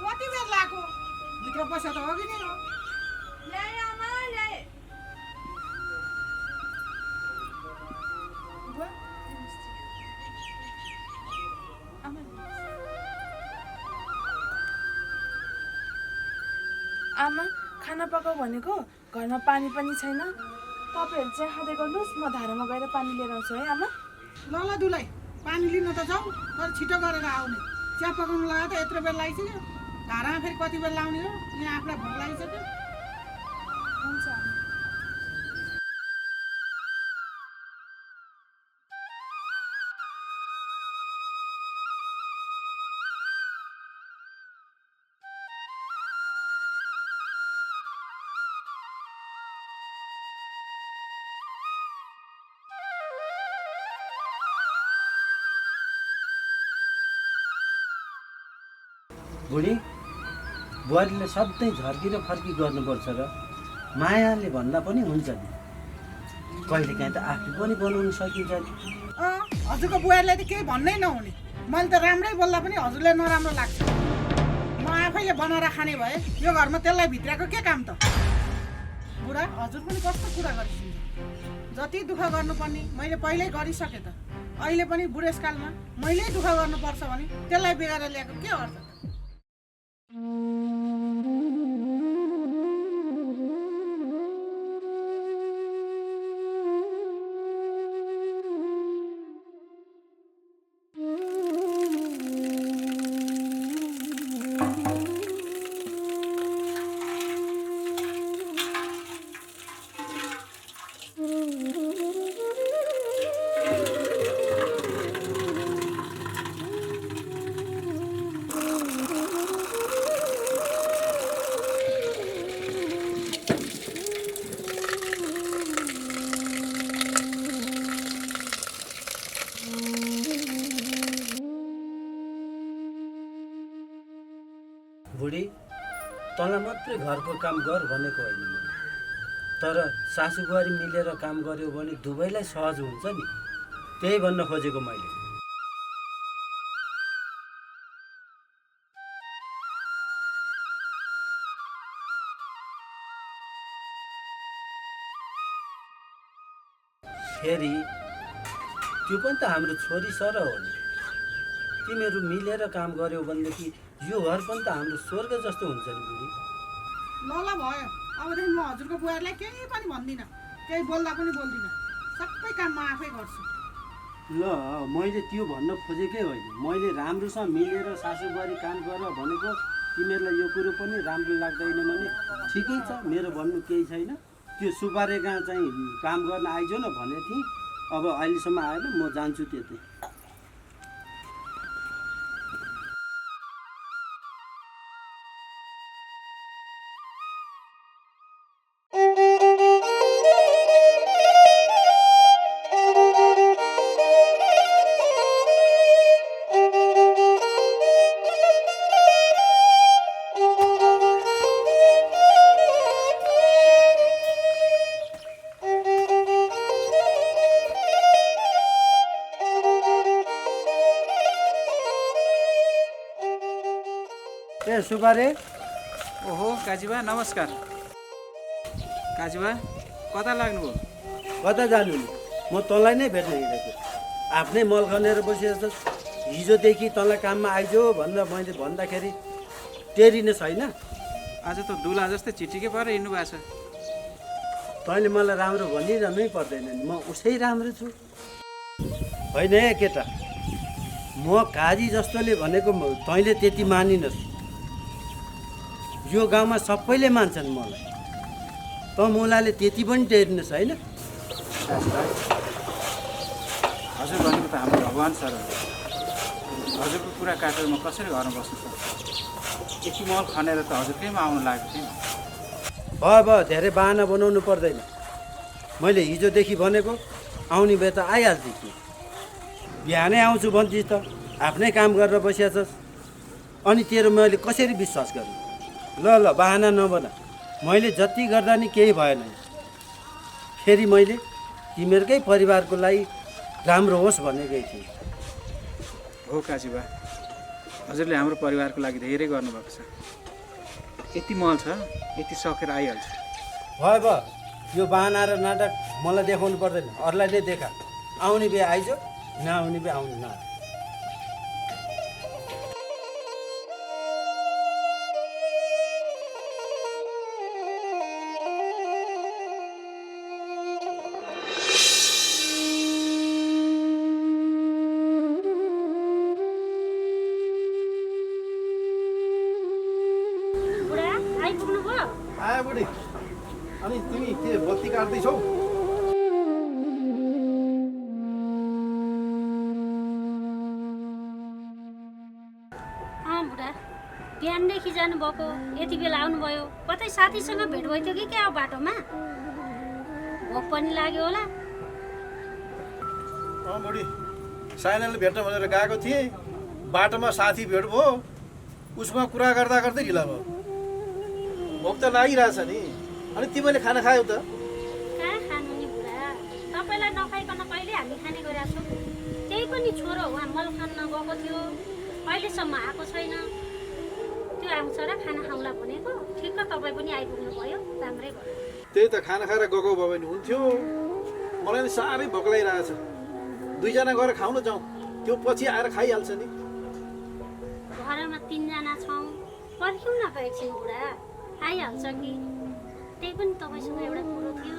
कति बेर लाग्यो भित्र बस्यो त अघि नै हो ल्याए आमा ल्याए बुवा आमा आमा खाना पकाऊ भनेको घरमा पानी पनि छैन तपाईहरु चाहिँ खाँदै गर्नुहोस् म धारामा गएर पानी लिएर आउँछु है आमा ल ल दुलाई पानी लिन त जाऊ तर छिटो गरेर आउने चिया पकाउनु लाग्यो त यत्रो बेर लागिसक्यो धारामा फेरि कति बेर लाउने हो यहाँ आफूलाई भोक लागिसक्यो हुन्छ आमा बुढी बुहारीले सधैँ झर्की र फर्की गर्नुपर्छ र मायाले भन्दा पनि हुन्छ नि कहिलेकाहीँ त आफू पनि बनाउनु सकिन्छ नि हजुरको बुहारीलाई त केही भन्नै नहुने मैले त राम्रै बोल्दा पनि हजुरले नराम्रो लाग्छ म आफैले बनाएर खाने भए यो घरमा त्यसलाई भित्रको के काम त बुढा हजुर पनि कस्तो कुरा गरिदिन्छ जति दुःख गर्नुपर्ने मैले पहिल्यै गरिसकेँ त अहिले पनि बुढेसकालमा मैले दुःख गर्नुपर्छ भने त्यसलाई बिगारेर ल्याएको के अर्थ त बुढी तँलाई मात्रै घरको काम गर भनेको होइन मैले तर सासू बुहारी मिलेर काम गर्यो भने दुवैलाई सहज हुन्छ नि त्यही भन्न खोजेको मैले फेरि त्यो पनि त हाम्रो छोरी सर हो नि तिमीहरू मिलेर काम गर्यो भनेदेखि यो घर पनि त हाम्रो स्वर्ग जस्तो हुन्छ नि बुढी ल ल भयो अबदेखि म हजुरको बुहारीलाई केही पनि भन्दिनँ केही बोल्दा पनि बोल्दिनँ सबै काम म आफै गर्छु ल मैले त्यो भन्न खोजेकै होइन मैले राम्रोसँग मिलेर सासू बुहारी काम गर भनेको तिमीहरूलाई यो कुरो पनि राम्रो लाग्दैन भने ठिकै छ मेरो भन्नु केही छैन त्यो सुपारेका चाहिँ काम गर्न आइज न भने थिएँ अब अहिलेसम्म आएन म जान्छु त्यतै ए सुबारे ओहो काजीबा नमस्कार काजीबा कता लाग्नुभयो कता जानु नि म तँलाई नै भेट्न हिँडेको आफ्नै मल खनेर बसिरहेको हिजोदेखि तँलाई काममा आइजो भनेर मैले भन्दाखेरि टेरिने छैन आज त दुला जस्तै चिटिकै परेर हिँड्नु भएको छ तैँले मलाई राम्रो भनिरहनै पर्दैन नि म उसै राम्रो छु होइन है केटा म काजी जस्तोले भनेको तैँले त्यति मानिनस् यो गाउँमा सबैले मान्छन् मलाई त मुलाले त्यति पनि टेर्नुहोस् होइन हजुर भनेको त हाम्रो भगवान् सर हो हजुरको कुरा काटेर म कसरी घरमा बस्नु सक्छु यति मल खनेर त हजुरकैमा आउनु लागेको थिएँ भयो धेरै बाहना बनाउनु पर्दैन मैले हिजोदेखि भनेको आउने भए त आइहाल्थ्यो कि बिहानै आउँछु भन्थिस् त आफ्नै काम गरेर बसिया छस् अनि तेरो मैले कसरी विश्वास गर्नु ल बाहना नबना मैले जति गर्दा नि केही भएन फेरि मैले तिमीहरूकै परिवारको लागि राम्रो होस् भनेकै थिएँ हो काजीबा हजुरले हाम्रो परिवारको लागि धेरै गर्नुभएको छ। यति मल छ, यति सकेर आइहाल्छ। भयो भयो, यो बाहना र नाटक मलाई देखाउनु पर्दैन, अरूलाई नै देखा। आउने बे आइज, नआउने बे आउनु न। आयो बुढी, अनि तिमी के बत्ती काट्दैछौ? बुढा बिहानदेखि जानुभएको, यति बेला आउनुभयो। कतै साथीसँग भेट भयो थियो कि क्या हो बाटोमा? भोक पनि लाग्यो होला। बुढी, साइनाले भेट्न भनेर गएको थिएँ, बाटोमा साथी भेट भयो, उसमा कुरा गर्दा गर्दै ढिला भयो। भोक त लागिरहेछ नि। अनि तिमीले खाना खायौ त? कहाँ खानु नि बुढा, तपाईँलाई नखाइकन कहिले हामी खाने गरेका छौँ। त्यही पनि छोरो उहाँ मल खान गएको थियो, अहिलेसम्म आएको छैन। त्यो आउँछ र खाना खाउँला भनेको, ठिक्क तपाईँ पनि आइपुग्नु भयो, राम्रै भयो। त्यही त, खाना खाएर गएको भयो भने हुन्थ्यो। मलाई नि साह्रै भोक लागिरहेछ। दुईजना गएर खाउँ न जाउँ, त्यो पछि आएर खाइहाल्छ नि। घरमा 3 जना छौँ, पर्ख्यौँ न त एकछिन बुढा, आइहाल्छ कि। त्यही पनि तपाईँसँग एउटा कुरो थियो।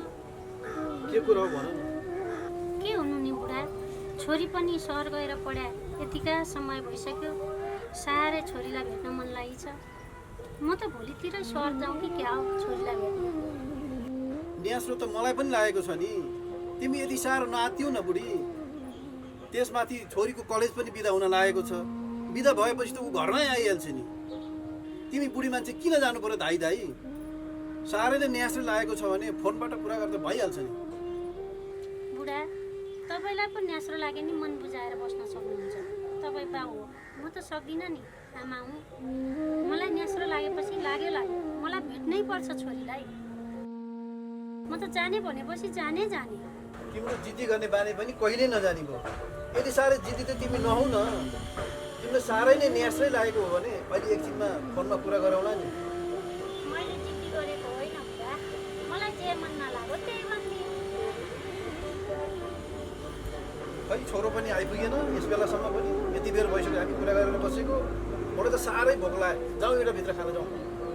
के कुरा हो भन न। के हुनु नि बुढा, छोरी पनि सहर गएर पढ्या, यतिका समय भइसक्यो। साह्रै छोरीलाई भेट्न मन लागेछ। म त भोलितिर सहर जाउँ कि क्या हो छोरीलाई भेट्न। न्यास्रो त मलाई पनि लागेको छ नि। तिमी यति साह्रो नआत्तियौ न बुढी। त्यसमाथि छोरीको कलेज पनि बिदा हुन लागेको छ। बिदा भएपछि त ऊ घरमै आइहाल्छ नि। तिमी बुढी मान्छे किन जानु पर्यो धाइ धाइ? साह्रै नै न्यास्रो लागेको छ भने फोनबाट कुरा गर्दा भइहाल्छ नि। बुढा, तपाईँलाई पनि न्यास्रो लाग्यो नि मन बुझाएर बस्न सक्नुहुन्छ। तपाईँ बाउ हो, म त सक्दिनँ नि, आमा हुँ। मलाई न्यास्रो लागेपछि लाग्यो। मलाई भेट्नै पर्छ छोरीलाई। म त जाने भनेपछि जाने। तिम्रो जिद्दी गर्ने बानी पनि कहिले नजानी भयो। यति साह्रै जिद्दी त तिमी नहौ न। तिमीलाई साह्रै नै न्यास्रै लागेको हो भने अहिले एकछिनमा फोनमा कुरा गरौँला नि। मैले जिद्दी गरेको होइन बुढा, मलाई जे मन नलाग्यो त्यही भन्ने। खै छोरो पनि आइपुगेन यस बेलासम्म पनि। यति बेर भइसक्यो हामी कुरा गरेर बसेको। मलाई त साह्रै भोक लाग्यो। जाउँ एउटा भित्र खान जाउँ।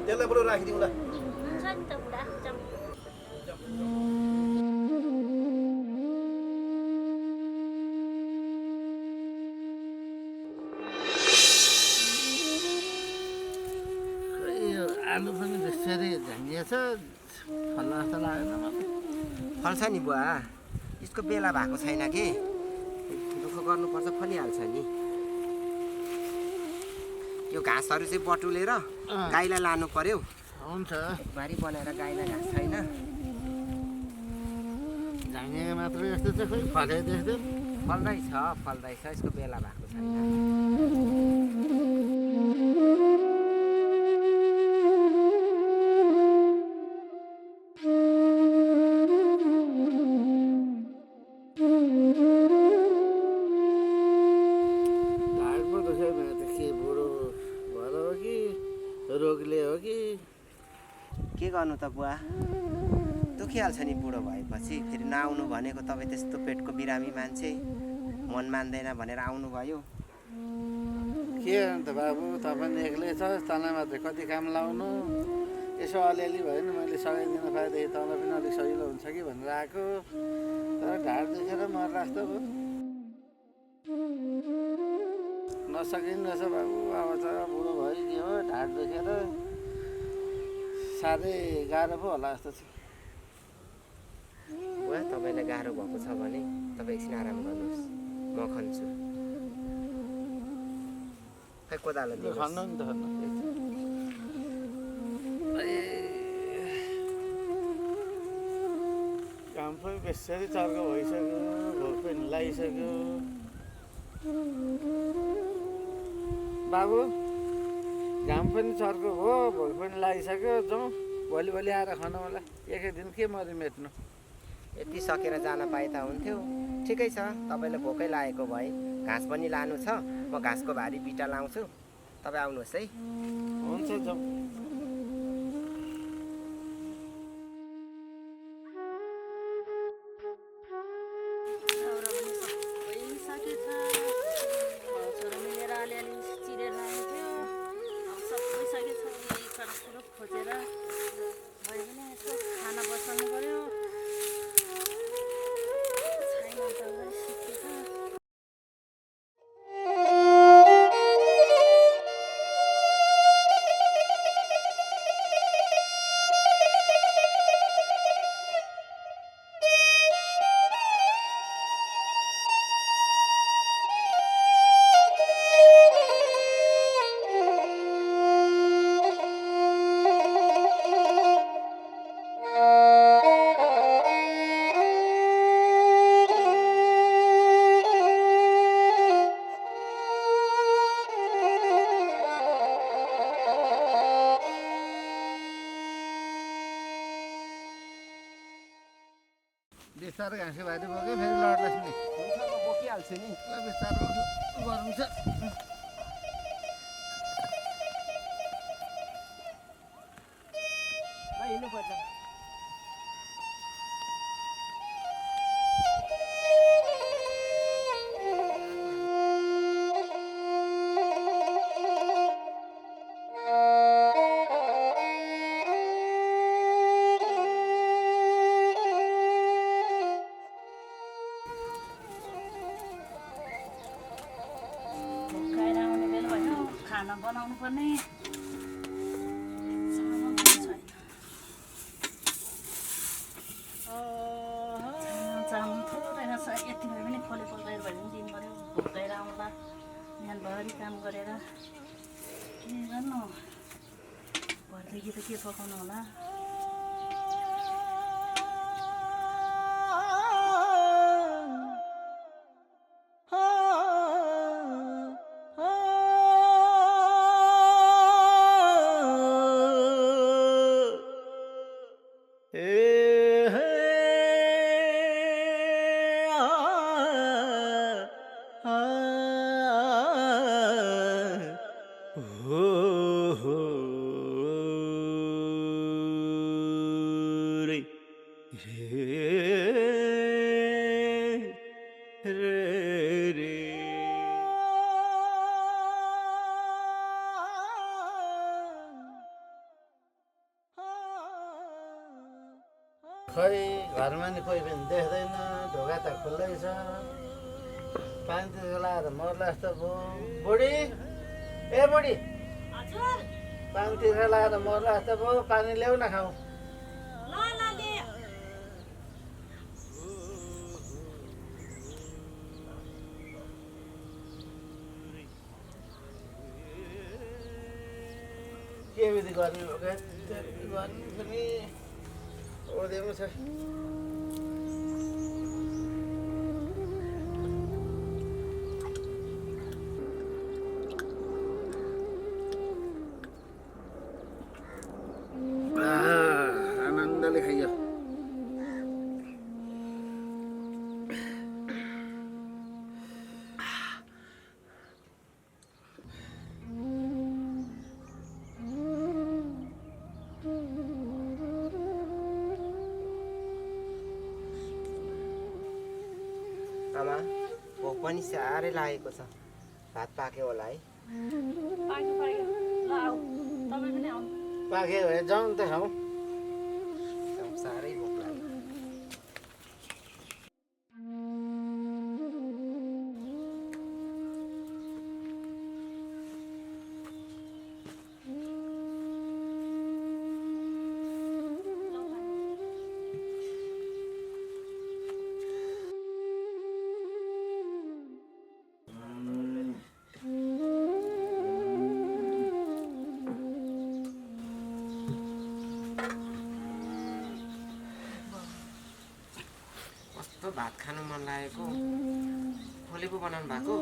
त्यसलाई बरु राखिदिउँला। हुन्छ नि त बुढा, जाउँ। आलु पनि बेसरी झ्याङ्गिएछ, फल्ला जस्तो लागेन मलाई। फल्छ नि बुवा, यसको बेला भएको छैन कि। दुःख गर्नुपर्छ, फलिहाल्छ नि। यो घाँसहरू चाहिँ बटुलेर गाईलाई लानु पर्यो। हुन्छ, बारी बनाएर गाईलाई घाँस छैन। झ्याङ्गिएको मात्र यस्तो चाहिँ खोइ फले देख्दै। फल्दैछ, यसको बेला भएको छैन। के गर्नु त बुवा, दुखिहाल्छ नि बुढो भएपछि। फेरि नआउनु भनेको, तपाईँ त्यस्तो पेटको बिरामी मान्छे, मन मान्दैन भनेर आउनुभयो। के अन्त बाबु, तपाईँ एक्लै छ, तँलाई मात्रै कति काम लाउनु। यसो अलिअलि भयो नि, मैले सघाइदिन पाएदेखि तँलाई पनि अलिक सजिलो हुन्छ कि भनेर आएको। तर ढाड दुखेर मर्ला जस्तो भयो। नसकिँदो रहेछ बाबु, अब त बुढो भइदियो, ढाड दुखेर साह्रै गाह्रो पो होला जस्तो छ। बुवा, तपाईँलाई गाह्रो भएको छ भने तपाईँ एकछिन आराम गर्नुहोस्, म खन्छु। खै कोदालो दिनुहोस्। खन्नु नि त, खन्नु। काम पनि बेसरी चर्को भइसक्यो, भोक पनि लागिसक्यो। बाबु, घाम पनि चर्को हो, भोक पनि लागिसक्यो। जाउँ भोलि आएर खानु होला। एकै दिन के मरि मेट्नु। यति सकेर जान पाए त हुन्थ्यो। ठिकै छ, तपाईँलाई भोकै लागेको भए घाँस पनि लानु छ, म घाँसको भारी बिटा लाउँछु। तपाईँ आउनुहोस् है। हुन्छ जाउँ। दाउरा पनि सबै सकेछ। छोरो मिलेर अलिअलि चिरेर लान्थ्यो। अब सबै सकेछ। यही सडकतिर खोजेर भए पनि यसो खाना बसाल्नु पऱ्यो। छैन दाउरा सिकेछ। बिस्तारो घाँसे भारी बोक्यो फेरि लड्लास् नि। हुन्छ म बोकिहाल्छु नि। ल बिस्तारो गरौँ छ। ल हिँड्नुपर्छ। भोकाएर आउने बेला भयो। खाना बनाउनु पर्ने। सामान पनि छैन। चामल थोरै रहेछ। यति भए पनि खोले पकाएर भए पनि दिनु पऱ्यो। भोकाएर आउँला बिहानभरि काम गरेर के गर्नु। भरेदेखि त के पकाउनु होला। खै घरमा नि कोही पनि देख्दैन। ढोका त खुल्लै छ। पानीतिर लाएर मर्ला जस्तो भयो। बुढी ए बुढी पानीतिर लाएर मर्ला जस्तो भयो। पानी ल्याउ न खाऊ। के विधि गर्ने हो क्या गर्नु पनि ओदेमा छ। आनन्दले खाइयो। आमा भोक पनि साह्रै लागेको छ। भात पाक्यो होला है? पाक्यो पाक्यो। ल आऊ तपाईँ पनि आउनु। पाके भए जाउँ त खाउँ। एकदम साह्रै भोक लाग्यो। भात खानु मन लागेको। खोले पो बनाउनु भएको।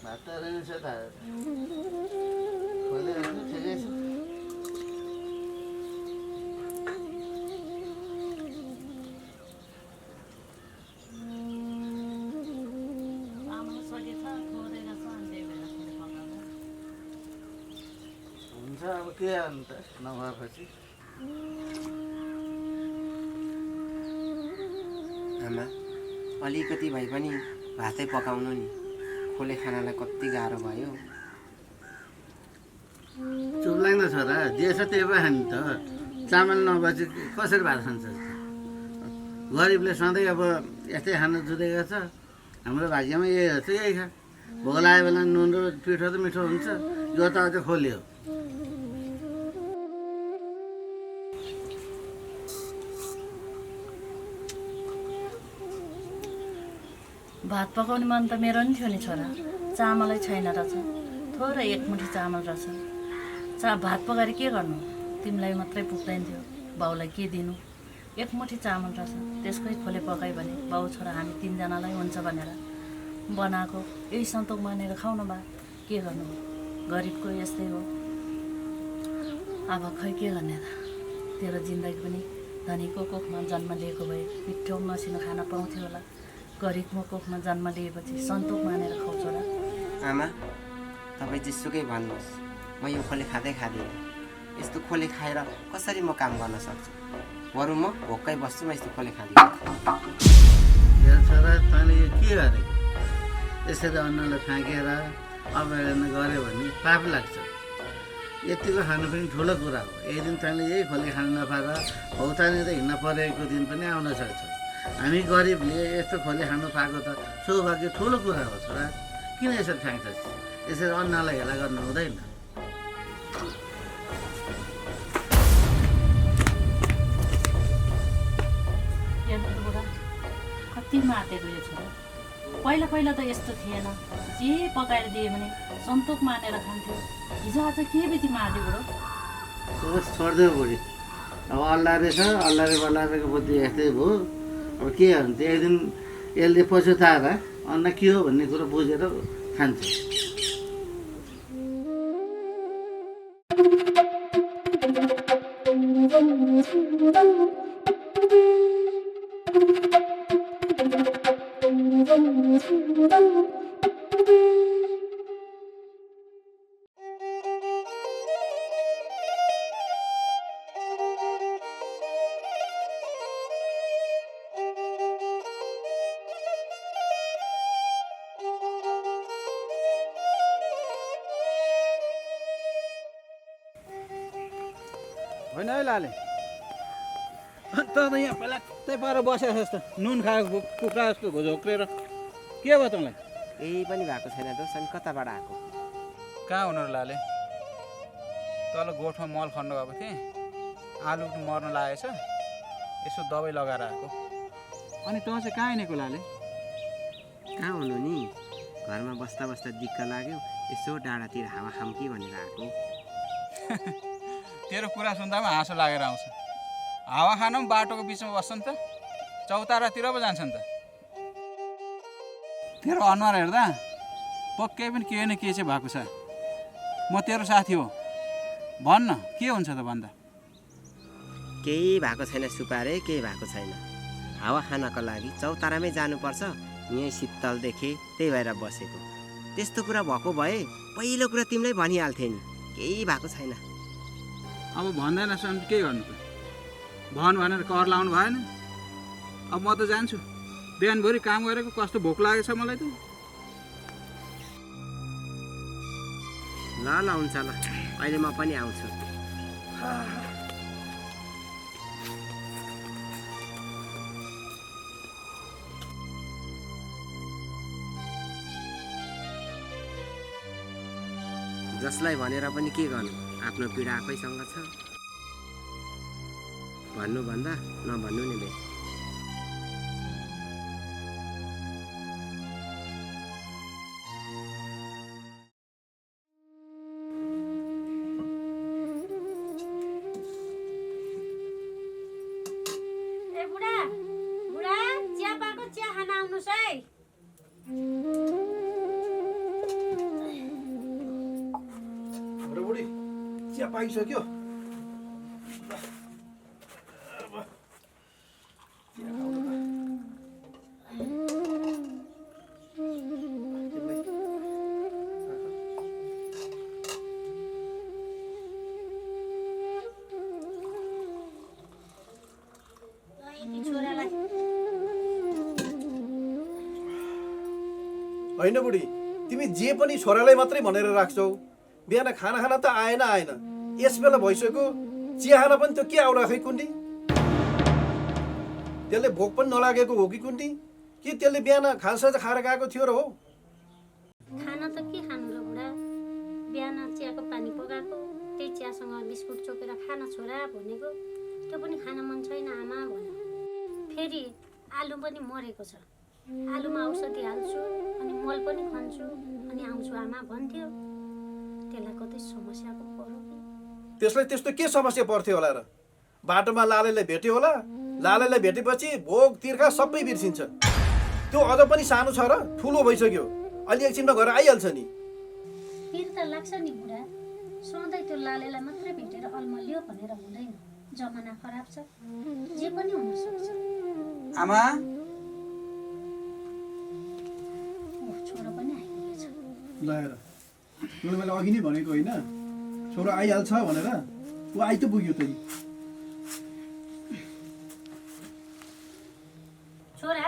भात त रहेछ त खोले ठिकै छ। हुन्छ अब के गर्नु त नभएपछि। आमा अलिकति भए पनि भातै पकाउनु नि, खोले खानालाई कति गाह्रो भयो। चुप लाग्न छोरा, जे छ त्यही भयो नि त। चामल नभएपछि कसरी भात खान्छ? गरिबले सधैँ अब यस्तै खान जुधेको छ। हाम्रो भाग्यमा यही छ, यही खा। भोक लागेको बेला नुन र पिठो त मिठो हुन्छ, यो त अझै खोल्यो। भात पकाउने मन त मेरो नि थियो नि छोरा, चामलै छैन रहेछ। थोरै एक मुठी चामल रहेछ। भात पकाएर के गर्नु? तिमीलाई मात्रै पुग्दैन थियो, बाउलाई के दिनु? एक मुठी चामल रहेछ, त्यसकै खोले पकायो भने बाउ छोरा हामी तिनजनालाई हुन्छ भनेर बनाएको। यही सन्तोक मानेर खाउन बा, के गर्नु? गरिबको यस्तै हो। अब खै के गर्ने त? तेरो जिन्दगी पनि धनीको कोखमा जन्म लिएको भए मिठो मसिनो खाना पाउँथ्यो होला। गरिबको कोखमा जन्म लिएपछि सन्तोक मानेर खाऊ छोरा। आमा तपाईँ जेसुकै भन्नुहोस्, म यो खोले खाँदिनँ। यस्तो खोले खाएर कसरी म काम गर्न सक्छु? बरु म भोकै बस्छु, म यस्तो खोले खाँदिनँ। हेर छोरा, तैँले यो के गरे? यसरी अन्नलाई फ्याँकेर अवहेलना गऱ्यो भने पाप लाग्छ। यतिको खानु पनि ठुलो कुरा हो। एक दिन तैँले यही खोले खानु नपाएर भौतानेर हिँड्न परेको दिन पनि आउन सक्छ। हामी गरिबले यस्तो खोले खानु पाएको त सौभाग्य ठुलो कुरा हो छोरा। किन यसरी फ्याँक्छस्? यसरी अन्नलाई हेला गर्नु हुँदैन। बुढा कति मातेको यो छोरा। पहिला पहिला त यस्तो थिएन, जे पकाएर दियो भने सन्तोक मानेर खान्थ्यो। हिजो आज के बित्ति मार्दै बुढो? छोडिदियो बुढी। अब अल्लारे छ, अल्लारे बल्लारेको बुद्धि यस्तै भयो। अब के गर्नु त? एक दिन यसले पछुताएर अन्न के हो भन्ने कुरो बुझेर खान्छ। होइन है लाले, अन्त त यहाँ पहिलात्तै पाएर बसेको जस्तो नुन खाएको कुखुरा जस्तो झोक्रेर के भयो तँलाई? केही पनि भएको छैन दोस्। अनि कताबाट आएको? कहाँ हुनु र लाले? तल गोठमा मल खन्न गएको थिएँ, आलु मर्न लागेछ, यसो दबाई लगाएर आएको। अनि तँ चाहिँ कहाँ हिँडेको लाले? कहाँ हुनु नि, घरमा बस्दा बस्दा दिक्क लाग्यो, यसो डाँडातिर हावा खाऊँ कि भनेर आएको। तेरो कुरा सुन्दा पनि हाँसो लागेर आउँछ। हावा खान पनि बाटोको बिचमा बस्छन् त, चौतारातिर पो जान्छन् त। तेरो अनुहार हेर्दा पक्कै पनि के न के चाहिँ भएको छ। म तेरो साथी हो, भन्न के हुन्छ त भन्दा? केही भएको छैन सुपारे, केही भएको छैन। हावा खानको लागि चौतारामै जानुपर्छ, यहीँ शीतल देखेँ त्यही भएर बसेको। त्यस्तो कुरा भएको भए पहिलो कुरा तिमीलाई भनिहाल्थेँ नि। केही भएको छैन। अब भन्दैनस् भने के गर्नु त? भन भनेर कर लाउनु भएन। अब म त जान्छु, बिहानभरि काम गरेको कस्तो भोक लागेको छ मलाई त। ल ल हुन्छ ल, अहिले म पनि आउँछु। जसलाई भनेर पनि के गर्नु, आफ्नो पीडा आफैसँग छ। भन्नुभन्दा नभन्नु नि बे। ए बुढा बुढा, चिया पाएको, चिया खान आउनुहोस् है। बुढी चिया पाइसक्यो। होइन बुढी, तिमी जे पनि छोरालाई मात्रै भनेर राख्छौ। बिहान खाना खाना त आएन। यस बेला भइसक्यो, चिया खाना पनि त्यो के आउला खै कुन्डी? त्यसले भोक पनि नलागेको हो कि कुन्डी? कि त्यसले बिहान खानसाज खाएर गएको थियो र हो? खाना त के खानु र बुढा, बिहान चियाको पानी पकाएको, त्यही चियासँग बिस्कुट चोपेर खाना छोरा भनेको, त्यो पनि खान मन छैन आमा भन्यो। फेरि आलु पनि मरेको छ, आलुमा औषधि हाल्छु अनि मल पनि खन्छु अनि आउँछु आमा भन्थ्यो। त्यसलाई कतै समस्या पो पर्यो कि? त्यसलाई त्यस्तो के समस्या पर्थ्यो होला र? बाटोमा लालेलाई भेट्यो होला, लालेलाई भेटेपछि भोग तिर्खा सबै बिर्सिन्छ। त्यो अझ पनि सानो छ र ठुलो भइसक्यो, अलि एकछिनमा घर आइहाल्छ नि। पिर त लाग्छ नि बुढा, सधैँ त्यो लालेलाई मात्रै भेटेर अल्मलियो भनेर हुँदैन। जमाना खराब छ, जे पनि हुन सक्छ। आमा छोरो पनि आइपुगेछ। लगाएर मैले अघि नै भनेको होइन, छोरो आइहाल्छ भनेर। ऊ आइ त पुग्यो त। छोरा,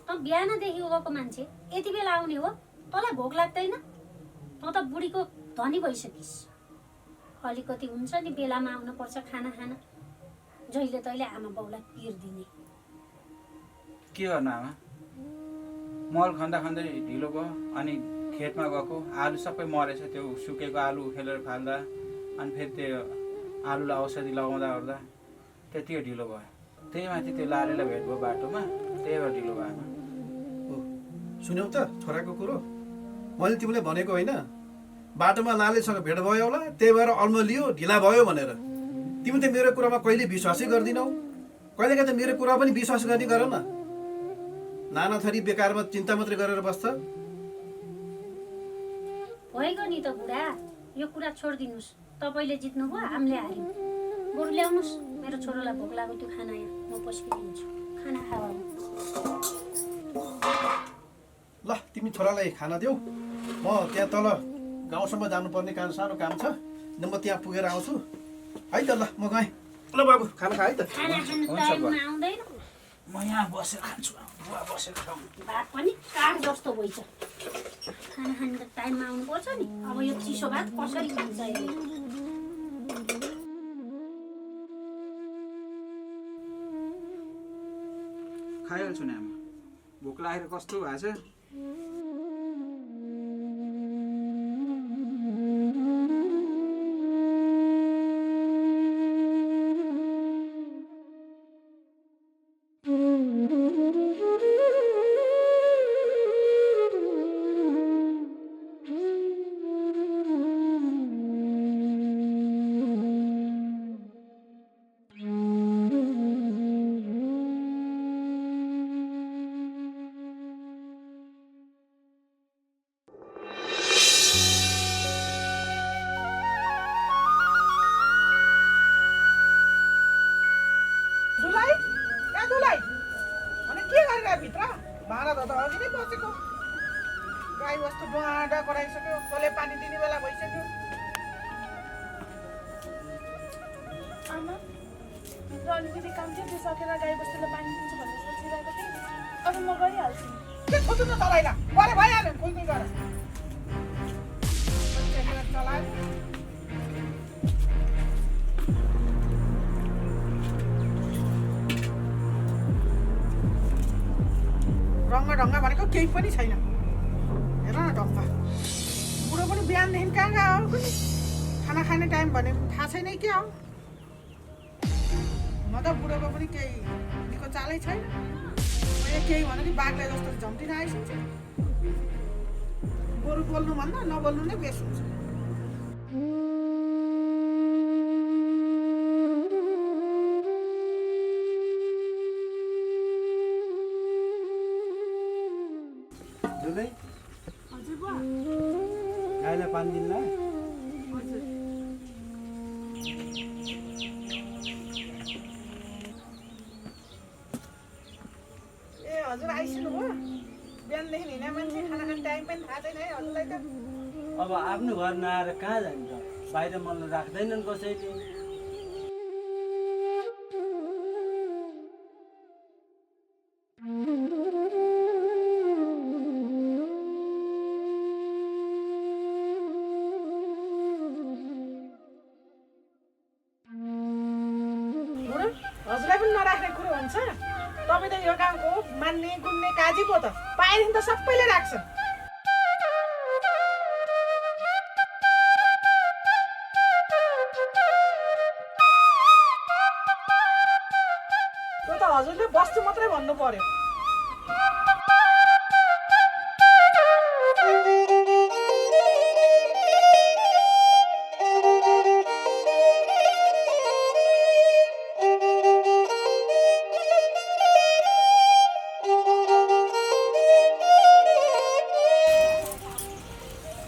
त बिहानदेखि गएको मान्छे यति बेला आउने हो? तँलाई भोक लाग्दैन? त त बुढीको धनी भइसकिस्। अलिकति हुन्छ नि बेलामा आउनुपर्छ खाना खान। जहिले तैले आमा बाउलाई पिर दिने। के गर्नु आमा, मल खन्दा खन्दै ढिलो भयो। अनि खेतमा गएको आलु सबै मरेछ, त्यो सुकेको आलु उखेलेर फाल्दा अनि फेरि त्यो आलुलाई औषधि लगाउँदा ओर्दा त्यतिको ढिलो भयो। त्यही माथि त्यो लालेलाई भेट भयो बाटोमा, त्यही भएर ढिलो भयो आमा। सुन्यौ त छोराको कुरो? मैले तिमीलाई भनेको होइन, बाटोमा लालेसँग भेट भयो होला, त्यही भएर अल्मलियो, ढिला भयो भनेर। तिमी त मेरो कुरामा कहिले विश्वासै गर्दिनौ। कहिलेकाहीँ त मेरो कुरा पनि विश्वास गर्ने गर न। नाना थरी बेकारमा चिन्ता मात्रै गरेर बस्छ। भइगयो नि त बुढा, यो कुरा छोडिदिनुहोस्। तपाईँले जित्नुभयो, हामीले हार्यौँ। बरु ल्याउनुहोस्, मेरो छोरोलाई भोक लाग्यो, त्यो खाना यहाँ म पस्किदिन्छु। खाना खाऊ। ल तिमी छोरालाई खाना देऊ, म त्यहाँ तल गाउँसम्म जानुपर्ने सानो काम छ, म त्यहाँ पुगेर आउँछु है त। ल म गएँ। ल बाबु खाना खा है त। खाना खानु टाइममा आउँदैन। म यहाँ बसेर खान्छु, बुवा बसेर खाउँ। भात पनि काठ जस्तो भइछ। खाना खानु त टाइममा आउनुपर्छ नि। अब यो चिसो भात कसरी खान्छ यसले? खाइहाल्छु नि आमा, भोक लागेर कस्तो भएको छ। भाँडा धुँदा अघि नै बसेको। गाई वस्तु डुवाडा कराइसक्यो, तँले पानी दिने बेला भइसक्यो। आमा, र अलिकति काम थियो, त्यो सकेर गाई बस्तुलाई पानी दिन्छु भनेर सोचिरहेको थिएँ। अब म गरिहाल्छु। के खोज्नु न तँलाई? गरे भइहाल्यो नि, खोज्नु गर। चलायो रङ्ग ढङ्ग भनेको केही पनि छैन। हेर न ढङ्ग, बुढो पनि बिहानदेखि कहाँ गयो कुनै? खाना खाने टाइम भने थाहा छैन के हो? म त बुढोको पनि केही निको चालै छैन। मैले केही भन्यो कि बाघले जस्तो झम्टिन आइसक्छ। बरु बोल्नुभन्दा नबोल्नु नै बेस हुन्छ। हजुर बुवा। गाईलाई पानी दिनु। हजुर। ए हजुर आइसक्नु भयो? बिहानदेखि हिँड्ने मान्छे, खाना खाने टाइम पनि थाहा छैन है हजुरलाई त। अब आफ्नो घर नआएर कहाँ जान्छ? बाहिर मन राख्दैनन् कसैले। हुन्छ तपाईँ त यो गाउँको मान्ने गुन्ने काजी पो त पाएदेखि त सबैले राख्छन् त्यो त हजुरले बस्छु मात्रै भन्नु पर्यो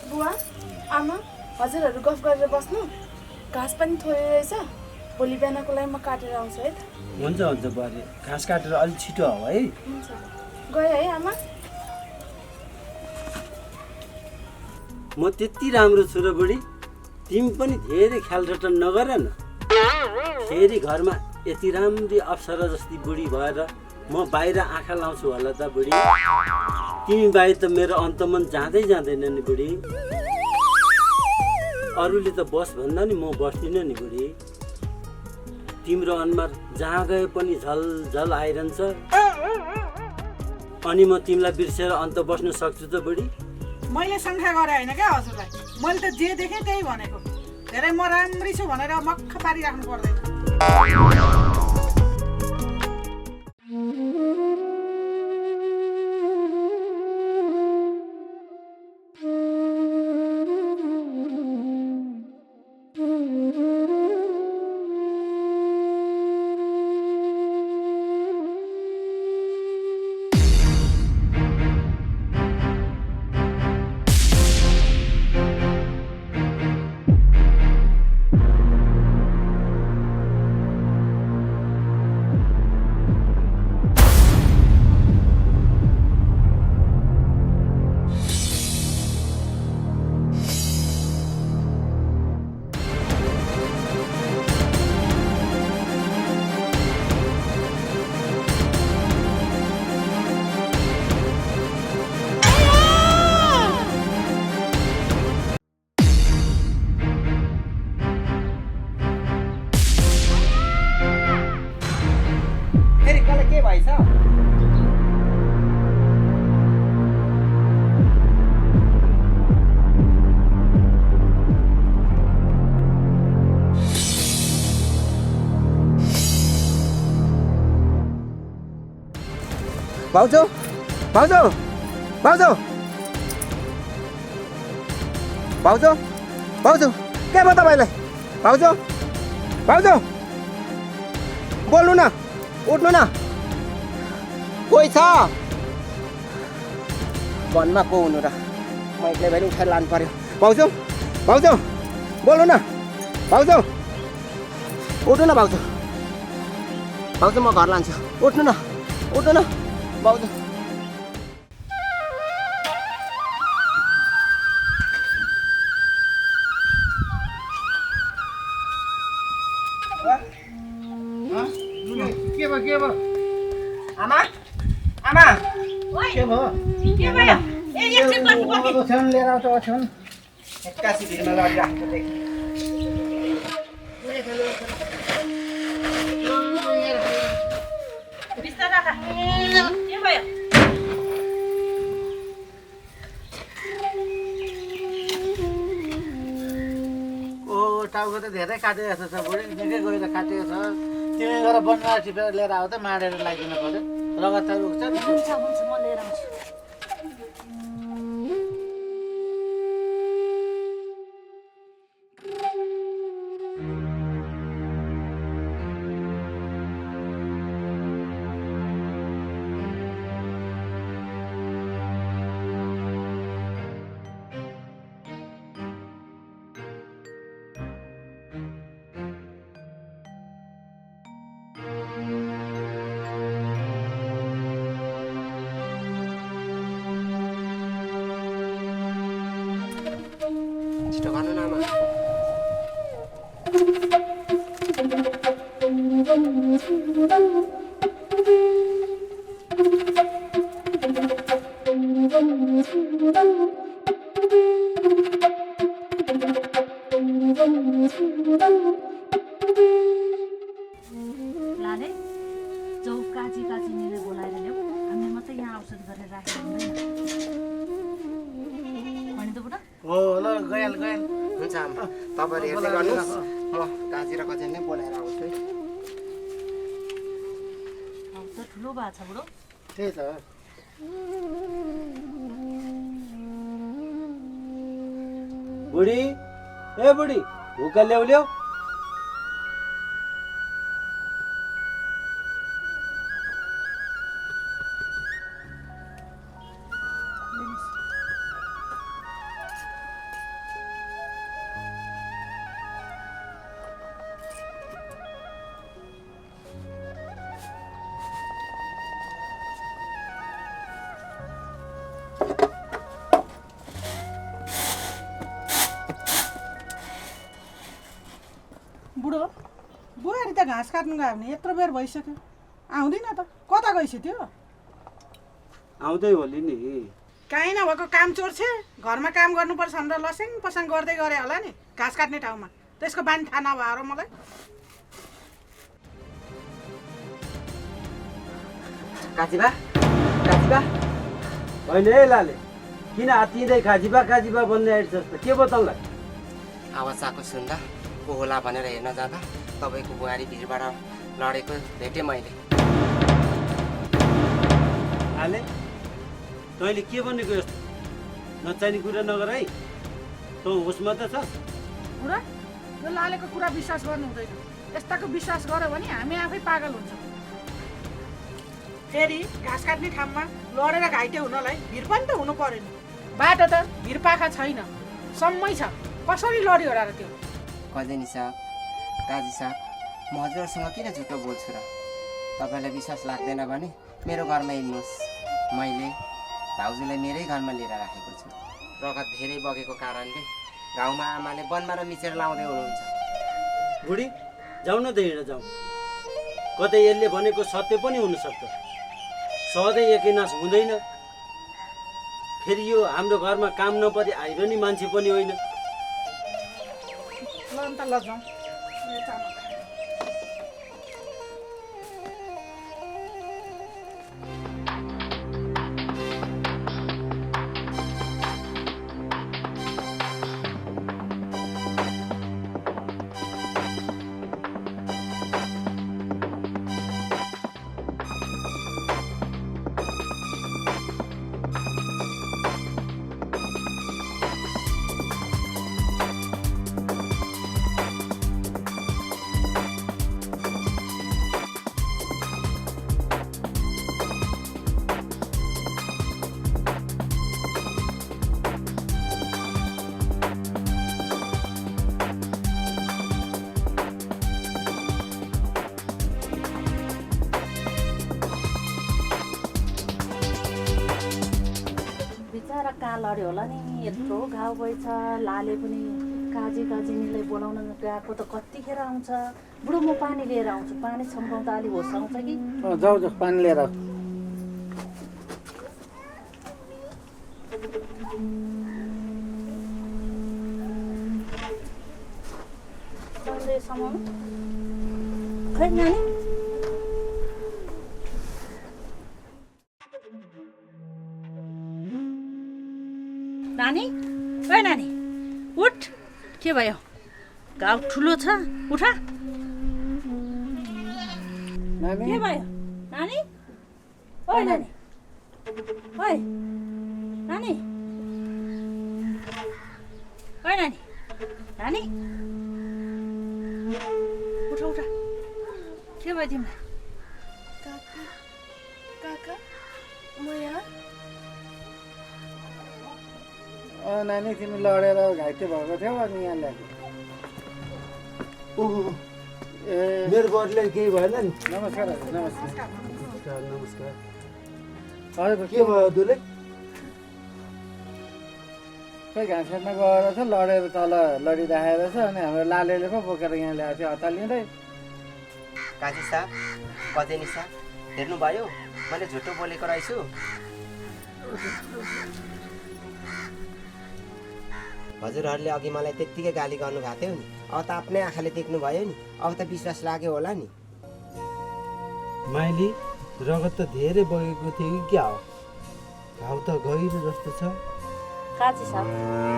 बुवा आमा हजुरहरू गफ गरेर बस्नु घाँस पनि थोरै रहेछ भोलि बिहानको लागि म काटेर आउँछु है त हुन्छ हुन्छ बुहारी घाँस काटेर अलिक छिटो हो है हुन्छ गएँ है आमा म त्यति राम्रो छु र बुढी तिमी पनि धेरै ख्याल रटन नगर न फेरि घरमा यति राम्री अप्सरा जस्ती बुढी भएर म बाहिर आँखा लाउँछु होला त बुढी तिमी बाहिर त मेरो अन्तमन जाँदै जाँदैन नि बुढी अरूले त बस भन्दा नि म बस्दिनँ नि बुढी तिम्रो अनुहार जहाँ गए पनि झल झल आइरहन्छ अनि म तिमीलाई बिर्सेर अन्त बस्न सक्छु त बुढी मैले शङ्का गरे होइन क्या हजुरलाई मैले त जे देखेँ त्यही भनेको धेरै म राम्री छु भनेर मक्ख पारिराख्नु पर्दैन फेरि कसलाई के भएछ भाउजू भाउजू भाउजू भाउजू भाउजू के भयो तपाईँलाई भाउजू भाउजू बोल्नु न उठ्नु न कोही छ भनमा को हुनु र म एक्लै भएर उठाएर लानु पर्यो भाउजू भाउजू बोल्नु न भाउजू उठ्नु न भाउजू भाउजू म घर लान्छु उठ्नु न भाउजू के भयो आमा आमा के भयो के भयो ए एकछिन बस्नु ओछ्यान लिएर आउँछ ओछ्यान एक्कासी भिडमा लडिराखेको देख बिस्तारा खा के भयो ओ टाउको त धेरै काटेको जस्तो छ बुढी निकै गएर काटेको छ तिमी गएर बनमार टिपेर लिएर आऊ त माडेर लगाइदिनु पर्यो लगातार उठ्छ नि हुन्छ हुन्छ म लिएर आउँछु छिटो गर्नु न आमा लाने जाऊ काजी काजीनीले बोलाएर ल्याऊ, हामीले मात्रै यहाँ औषध गरेर राखेको हुँदैन होइन त बुढा? हो ल गइहाल गइहाल। हुन्छ आमा, तपाईँले हेर्दै गर्नुहोस्, म काजी र काजी नै बोलाएर आउँछु है। अब त ठुलो भएको छ बुढो। त्यही त। बुढी, ए बुढी, हुक्का ल्याउ ल्याउ। बुढो बुहारी त घाँस काट्नु गयो भने यत्रो बेर भइसक्यो, आउँदैन त। कता गइस त्यो? आउँदै होली नि। काहीँ नभएको काम चोर्छे, घरमा काम गर्नुपर्छ भनेर लसेङ पसाङ गर्दै गरे होला नि घाँस काट्ने ठाउँमा। त्यसको बानी थाहा नभएर मलाई। काजीबा, काजीबा, होइन है लाले, किन आत्तिँदै काजीबा काजीबा भन्ने आइड्छस् त? के बताउँला? आवाज आएको सुन्दा को होला भनेर हेर्न जाँदा तपाईँको बुहारी भिरबाट लडेको भेटेँ मैले। लाले, तैँले के भनेको यस्तो नचाहिने कुरा नगर है। तँ होसमा त छस्? बुढा यो लालेको कुरा विश्वास गर्नु हुँदैन। यस्ताको विश्वास गर्यो भने हामी आफै पागल हुन्छौँ। फेरि घाँस काट्ने ठाउँमा लडेर घाइते हुनलाई भिर पनि त हुनु पर्यो नि। बाटो त भिरपाखा छैन, सम्मै छ, कसरी लड्यो होला र त्यो? कजेनी साहब, काजी साहब, म हजुरहरूसँग किन झुटो बोल्छु र? तपाईँलाई विश्वास लाग्दैन भने मेरो घरमा हिँड्नुहोस्। मैले भाउजूलाई मेरै घरमा लिएर राखेको छु। रगत धेरै बगेको कारणले गाउँमा आमाले वनमा र मिचेर लाउँदै हुनुहुन्छ। बुढी, जाउँ न त, हिँड जाउँ। कतै यसले भनेको सत्य पनि हुनसक्छ। सधैँ एकै नास हुँदैन। फेरि यो हाम्रो घरमा काम नपरी आइरहने मान्छे पनि होइन। ल अन्त लजाउँ। बिचरा कहाँ लड्यो होला नि, यत्रो घाउ भएछ। लाले पनि काजी काजिनीलाई बोलाउन गएको त कतिखेर आउँछ। बुढो, म पानी लिएर आउँछु। पानी छम्काउँदा अलिक होस आउँछ कि? जाऊ जाऊ पानी लिएर आऊ। समाउनु खै नानी। नानी, ओइ नानी, उठ। के भयो? घाउ ठुलो छ, उठ। के भयो नानी? ओइ नानी, ओइ नानी, ओइ नानी, नानी, उठ उठ। के भयो तिमीलाई? काका, काका, म यहाँ। नानी तिमी लडेर घाइते भएको थियौ अनि यहाँ ल्याएको। ओहो, ए मेरो बडीलाई केही भएन नि? नमस्कार हजुर, नमस्कार। नमस्कार नमस्कार। हजुर के भयो हजुरले? खै घाँस काट्न गएर छ, लडेर तल लडिराखेको छ अनि हाम्रो लालेले पो बोकेर यहाँ ल्याएको थियो हतालिँदै। काजी साहब, कजेनी साहब, हेर्नुभयो मैले झुटो बोलेको रहेछु। हजुरहरूले अघि मलाई त्यत्तिकै गाली गर्नुभएको थियो नि, अब त आफ्नै आँखाले देख्नुभयो नि, अब त विश्वास लाग्यो होला नि। माइली, रगत त धेरै बगेको थियो कि क्या हो? घाउ त गहिरो जस्तो छ। काजी साहब,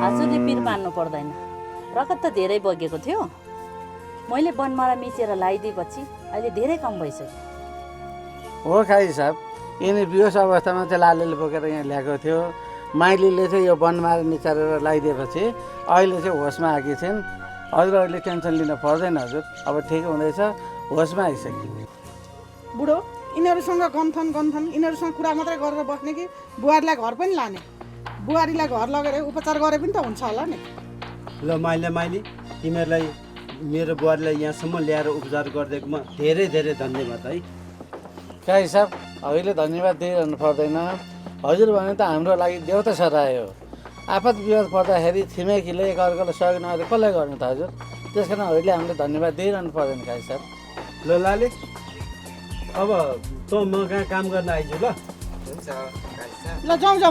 हजुरले पिर मान्नु पर्दैन। रगत त धेरै बगेको थियो। मैले बनमारा मिचेर लगाइदिएपछि अहिले धेरै कम भइसक्यो। हो काजी साहब, यिनी बेहोस अवस्थामा चाहिँ लालीले बोकेर यहाँ ल्याएको थियो। माइलीले चाहिँ यो बनमारा निचारेर लगाइदिएपछि अहिले चाहिँ होसमा आएकी छिन्। हजुर अहिले टेन्सन लिन पर्दैन हजुर, अब ठिक हुँदैछ, होसमा आइसक्यो। बुढो यिनीहरूसँग गन्थन यिनीहरूसँग कुरा मात्रै गरेर बस्ने कि बुहारीलाई घर पनि लाने? बुहारीलाई घर लगेर उपचार गरे पनि त हुन्छ होला नि। ल माइली तिमीहरूलाई मेरो बुहारीलाई यहाँसम्म ल्याएर उपचार गरिदिएकोमा धेरै धेरै धन्यवाद है। काजी साहब, अहिले धन्यवाद दिइरहनु पर्दैन। हजुर भने त हाम्रो लागि देउता सराय हो। आपत विपद पर्दाखेरि छिमेकीले एकअर्कालाई सहयोग नगरे कसलाई गर्नु त हजुर? त्यस कारणहरूले हामीले धन्यवाद दिइरहनु पर्दैन काजी साहब। ल लाले, अब त म कहाँ काम गर्न आइजु ल। हुन्छ काजी साहब। ल जाउँ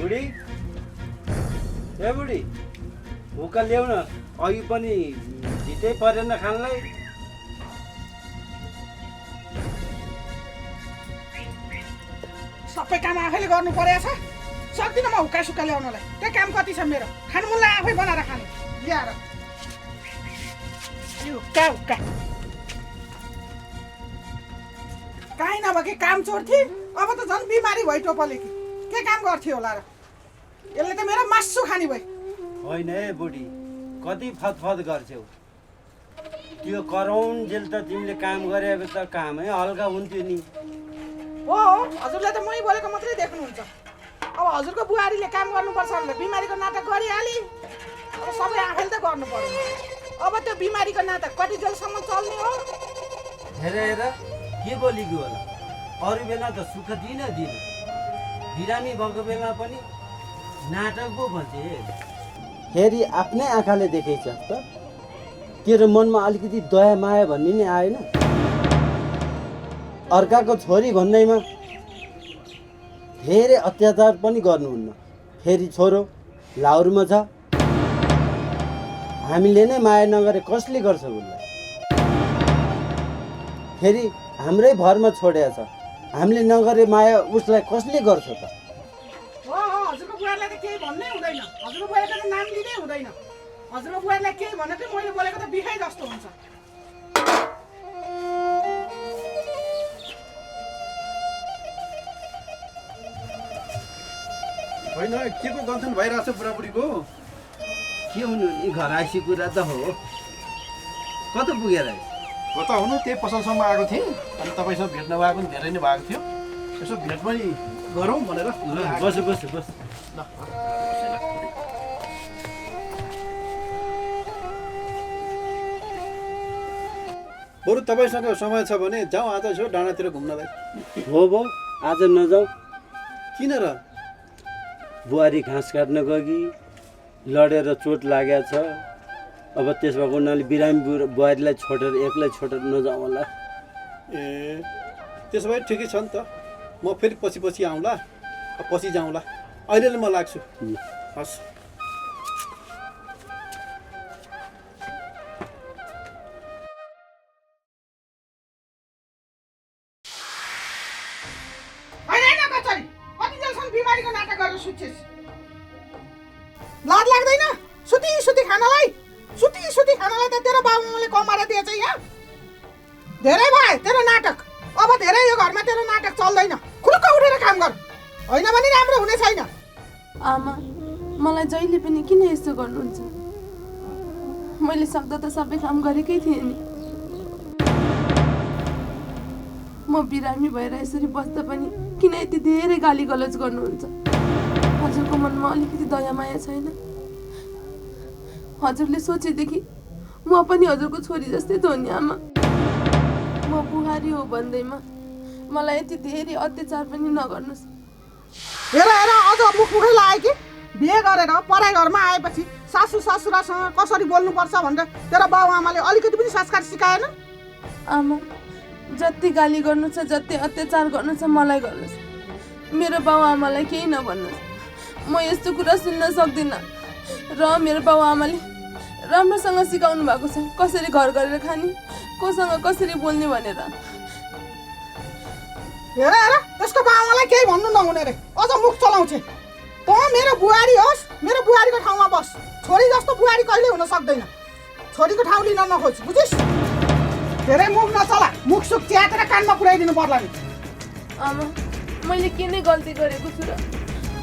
बुढी, ए बुढी, भुका ल्याउ न। अघि पनि ढिटै परेन खानलाई। सबै काम आफैले गर्नु परेको छ। सक्दिनँ म हुक्का सुक्का ल्याउनलाई। त्यही काम कति छ मेरो। खानु मन लाग्यो आफै बनाएर खाने ल्याएर। यो हुक्का काहीँ नभए कि काम चोर्थी, अब त झन् बिमारी भयो टोपले कि के काम गर्थ्यो होला र? यसले त मेरो मासु खाने भयो। होइन है बुढी, कति फतफत गर्छौ? त्यो कराउन्जेल त तिमीले काम गरेको त कामै हल्का हुन्थ्यो नि। हो हजुरले त मै बोलेको मात्रै देख्नुहुन्छ। अब हजुरको बुहारीले काम गर्नुपर्छ भनेर बिमारीको नाटक गरिहाली। अब सबै आफैले त गर्नु पर्यो। अब त्यो बिमारीको नाटक कति जेलसम्म चल्ने हो? हेर के बोलेको होला? अरू बेला त सुख दिन बिरामी भएको बेला पनि नाटक पो भन्छे। फेरि आफ्नै आँखाले देखेछ त। तेरो मनमा अलिकति दया माया भन्ने नि आएन? अर्काको छोरी भन्दैमा धेरै अत्याचार पनि गर्नुहुन्न। फेरि छोरो लाहुरमा छ, हामीले नै माया नगरे कसले गर्छ उसलाई? फेरि हाम्रै भरमा छोडेको छ, हामीले नगरे माया उसलाई कसले गर्छ त? हो हजुरको बुहारीलाई त केही भन्नै हुँदैन। हजुरको बुहारीको त नाम लिँदै हुँदैन। हजुरको बुहारीलाई केही भनेको मैले बोलेको त बिखाइ जस्तो हुन्छ। होइन के को गन्थन भइरहेछ बुढाबुढीको? के हुनु नि, घर आइसी कुरा त हो। कता पुगेर कता हुनु, त्यही पसलसम्म आएको थिएँ। अनि तपाईँसँग भेट नभएको पनि धेरै नै भएको थियो। यसो भेट पनि गरौँ भनेर। बस ल बरु तपाईँसँग समय छ भने जाउँ आज यसो डाँडातिर घुम्नलाई। हो भो, आज नजाऊ। किन र? बुहारी घाँस काट्न गई, लडेर चोट लागेको छ। अब त्यस भएको हुनाले बिरामी बुहारीलाई छोडेर एक्लै छोडेर नजाउँ होला। ए त्यसो भए ठिकै छ नि त। म फेरि पछि आउँला, पछि जाउँला। अहिले म लाग्छु। हस्। बिमारीको नाटक गरेर सुत्छेस्। लाज लाग्दैन? सुती खानालाई सुती खानालाई त तेरो बाबुआमाले कमाएर दिएछ यहाँ। धेरै भयो तेरो नाटक। अब धेरै यो घरमा तेरो नाटक चल्दैन। खुरुक्क उठेर काम गर, होइन भने राम्रो हुने छैन। आमा मलाई जहिले पनि किन यस्तो गर्नुहुन्छ? मैले सक्दा त सबै काम गरेकै थिएँ नि। म बिरामी भएर यसरी बस्दा पनि किन यति धेरै गाली गलौज गर्नुहुन्छ? हजुरको मनमा अलिकति दया माया छैन? हजुरले सोचेदेखि म पनि हजुरको छोरी जस्तै त हो नि आमा। म बुहारी हो भन्दैमा मलाई यति धेरै अत्याचार पनि नगर्नुहोस्। हेर अझ मुखै लाग्यो कि बिहे गरेर पराई घरमा आएपछि सासू ससुरासँग कसरी बोल्नुपर्छ भनेर तेरो बाबुआमाले अलिकति पनि संस्कार सिकाएन? आमा जति गाली गर्नु छ, जति अत्याचार गर्नु छ मलाई गर्नुहोस्, मेरो बाबुआमालाई केही नभन्नुहोस्। म यस्तो कुरा सुन्न सक्दिनँ। र मेरो बाबुआमाले राम्रोसँग सिकाउनु भएको छ कसरी घर गरेर खाने, कोसँग कसरी बोल्ने भनेर। हेर त्यसको बाबुआमालाई केही भन्नु नहुने रे, अझ मुख चलाउँछ। त मेरो बुहारी होस्, मेरो बुहारीको ठाउँमा बस। छोरी जस्तो बुहारी कहिले हुन सक्दैन। छोरीको ठाउँ लिन नखोज, बुझिस्? धेरै मुख नचला, मुख सुख च्यातेर कानमा पुऱ्याइदिनु पर्ला नि। आमा मैले के नै गल्ती गरेको छु र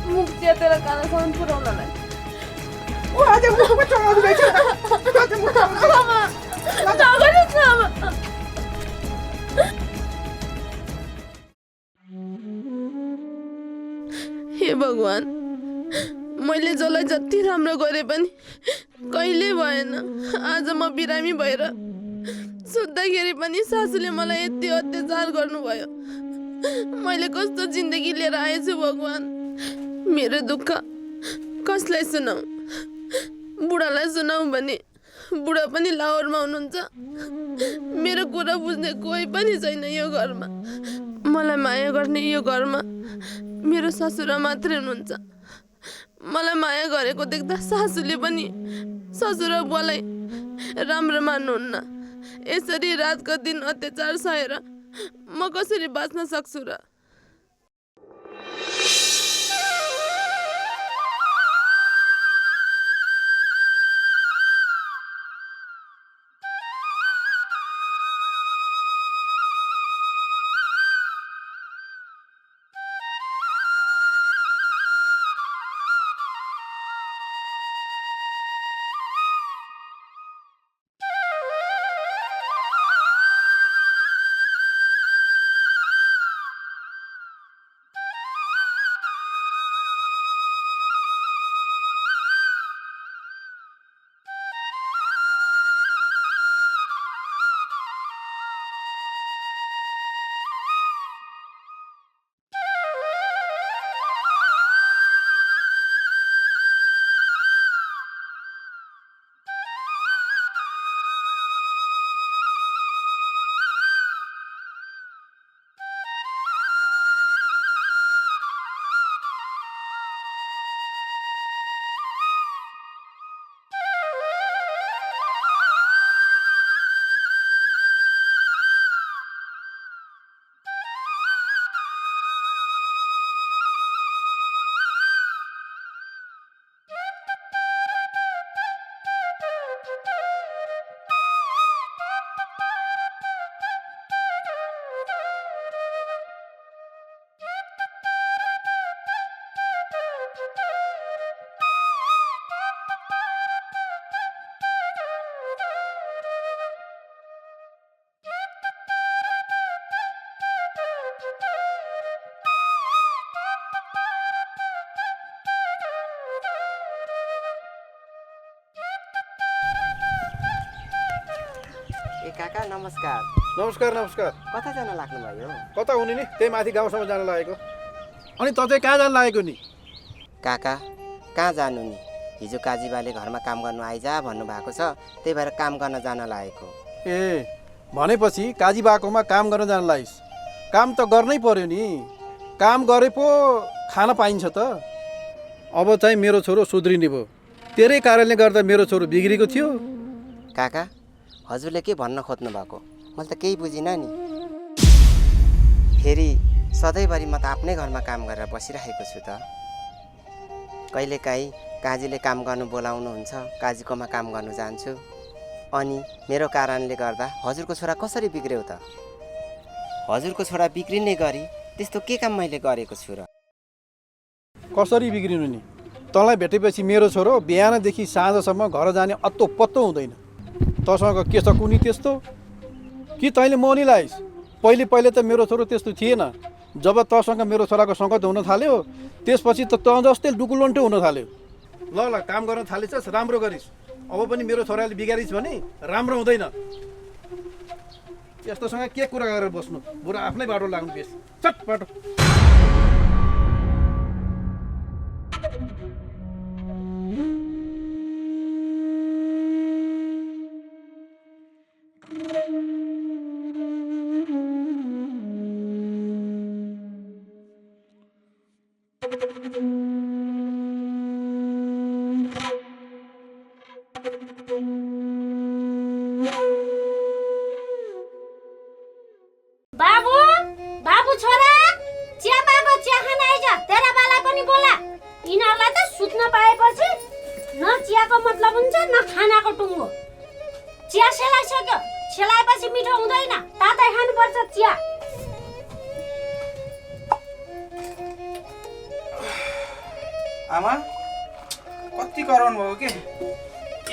मुख च्यातेर कानसम्म पुऱ्याउनलाई? ऊ अझ मुख पो चलाउँदै रहेछ। अझ मुख चलाउँछ। आमा नगर्नुहोस् न आमा। हे भगवान, मैले जसलाई जति राम्रो गरे पनि कहिले भएन। आज म बिरामी भएर सुत्दाखेरि पनि सासूले मलाई यति अत्याचार गर्नुभयो। मैले कस्तो जिन्दगी लिएर आएछु भगवान। मेरो दुःख कसलाई सुनाऊ? बुढालाई सुनाऊ भने बुढा पनि लाहोरमा हुनुहुन्छ। मेरो कुरा बुझ्ने कोही पनि छैन यो घरमा। मलाई माया गर्ने यो घरमा मेरो ससुरा मात्रै हुनुहुन्छ। मलाई माया गरेको देख्दा सासूले पनि ससुरा बुवालाई राम्रो मान्नुहुन्न। यसरी रातको दिन अत्याचार सहेर म कसरी बाँच्न सक्छु र? काका नमस्कार। नमस्कार नमस्कार। कता जान लाग्नुभयो? कता हुने नि, त्यही माथि गाउँसम्म जान लागेको। अनि त चाहिँ कहाँ जान लागेको नि? काका कहाँ जानु नि, हिजो काजीबाले घरमा काम गर्नु आइजा भन्नुभएको छ, त्यही भएर काम गर्न जान लागेको। ए भनेपछि काजी बाकोमा काम गर्न जान लागिस्? काम त गर्नै पर्यो नि, काम गरे पो खान पाइन्छ त। अब चाहिँ मेरो छोरो सुध्रिने भयो, तेरै कारणले गर्दा मेरो छोरो बिग्रेको थियो। काका हजुरले के भन्न खोज्नु भएको? मैले त केही बुझिनँ नि। फेरि सधैँभरि म त आफ्नै घरमा काम गरेर बसिरहेको छु त। कहिलेकाहीँ काजीले काम गर्नु बोलाउनुहुन्छ, काजीकोमा काम गर्नु जान्छु। अनि मेरो कारणले गर्दा हजुरको छोरा कसरी बिग्रियो त? हजुरको छोरा बिग्रिने गरी त्यस्तो के काम मैले गरेको छु र? कसरी बिग्रिनु नि? तँलाई भेटेपछि मेरो छोरो बिहानदेखि साँझसम्म घर जाने अत्तो पत्तो हुँदैन। तँसँग के छ कुनी त्यस्तो? कि तैँले मनिलाइस्? पहिले त मेरो छोरो त्यस्तो थिएन। जब तँसँग मेरो छोराको सङ्गत हुन थाल्यो त्यसपछि त तँ जस्तै डुकुलन्टो हुन थाल्यो। ल ल काम गर्न थालेछस्, राम्रो गरिस्। अब पनि मेरो छोराले बिगारिस् भने राम्रो हुँदैन। यस्तोसँग के कुरा गरेर बस्नु? बुढा आफ्नै बाटो लाग्नु बेस। चट बाटो। बाबु बाबु छोरा चिया पाको चिया खान आइज। तेरा बाला पनि बोला। यिनीहरूलाई त सुत्न पाएपछि न चियाको मतलब हुन्छ न खानाको टुङ्गो। चिया सेलाइसक्यो, सेलाएपछि मिठो हुँदैन, तातै खानुपर्छ चिया। आमा कति कराउनु भयो के?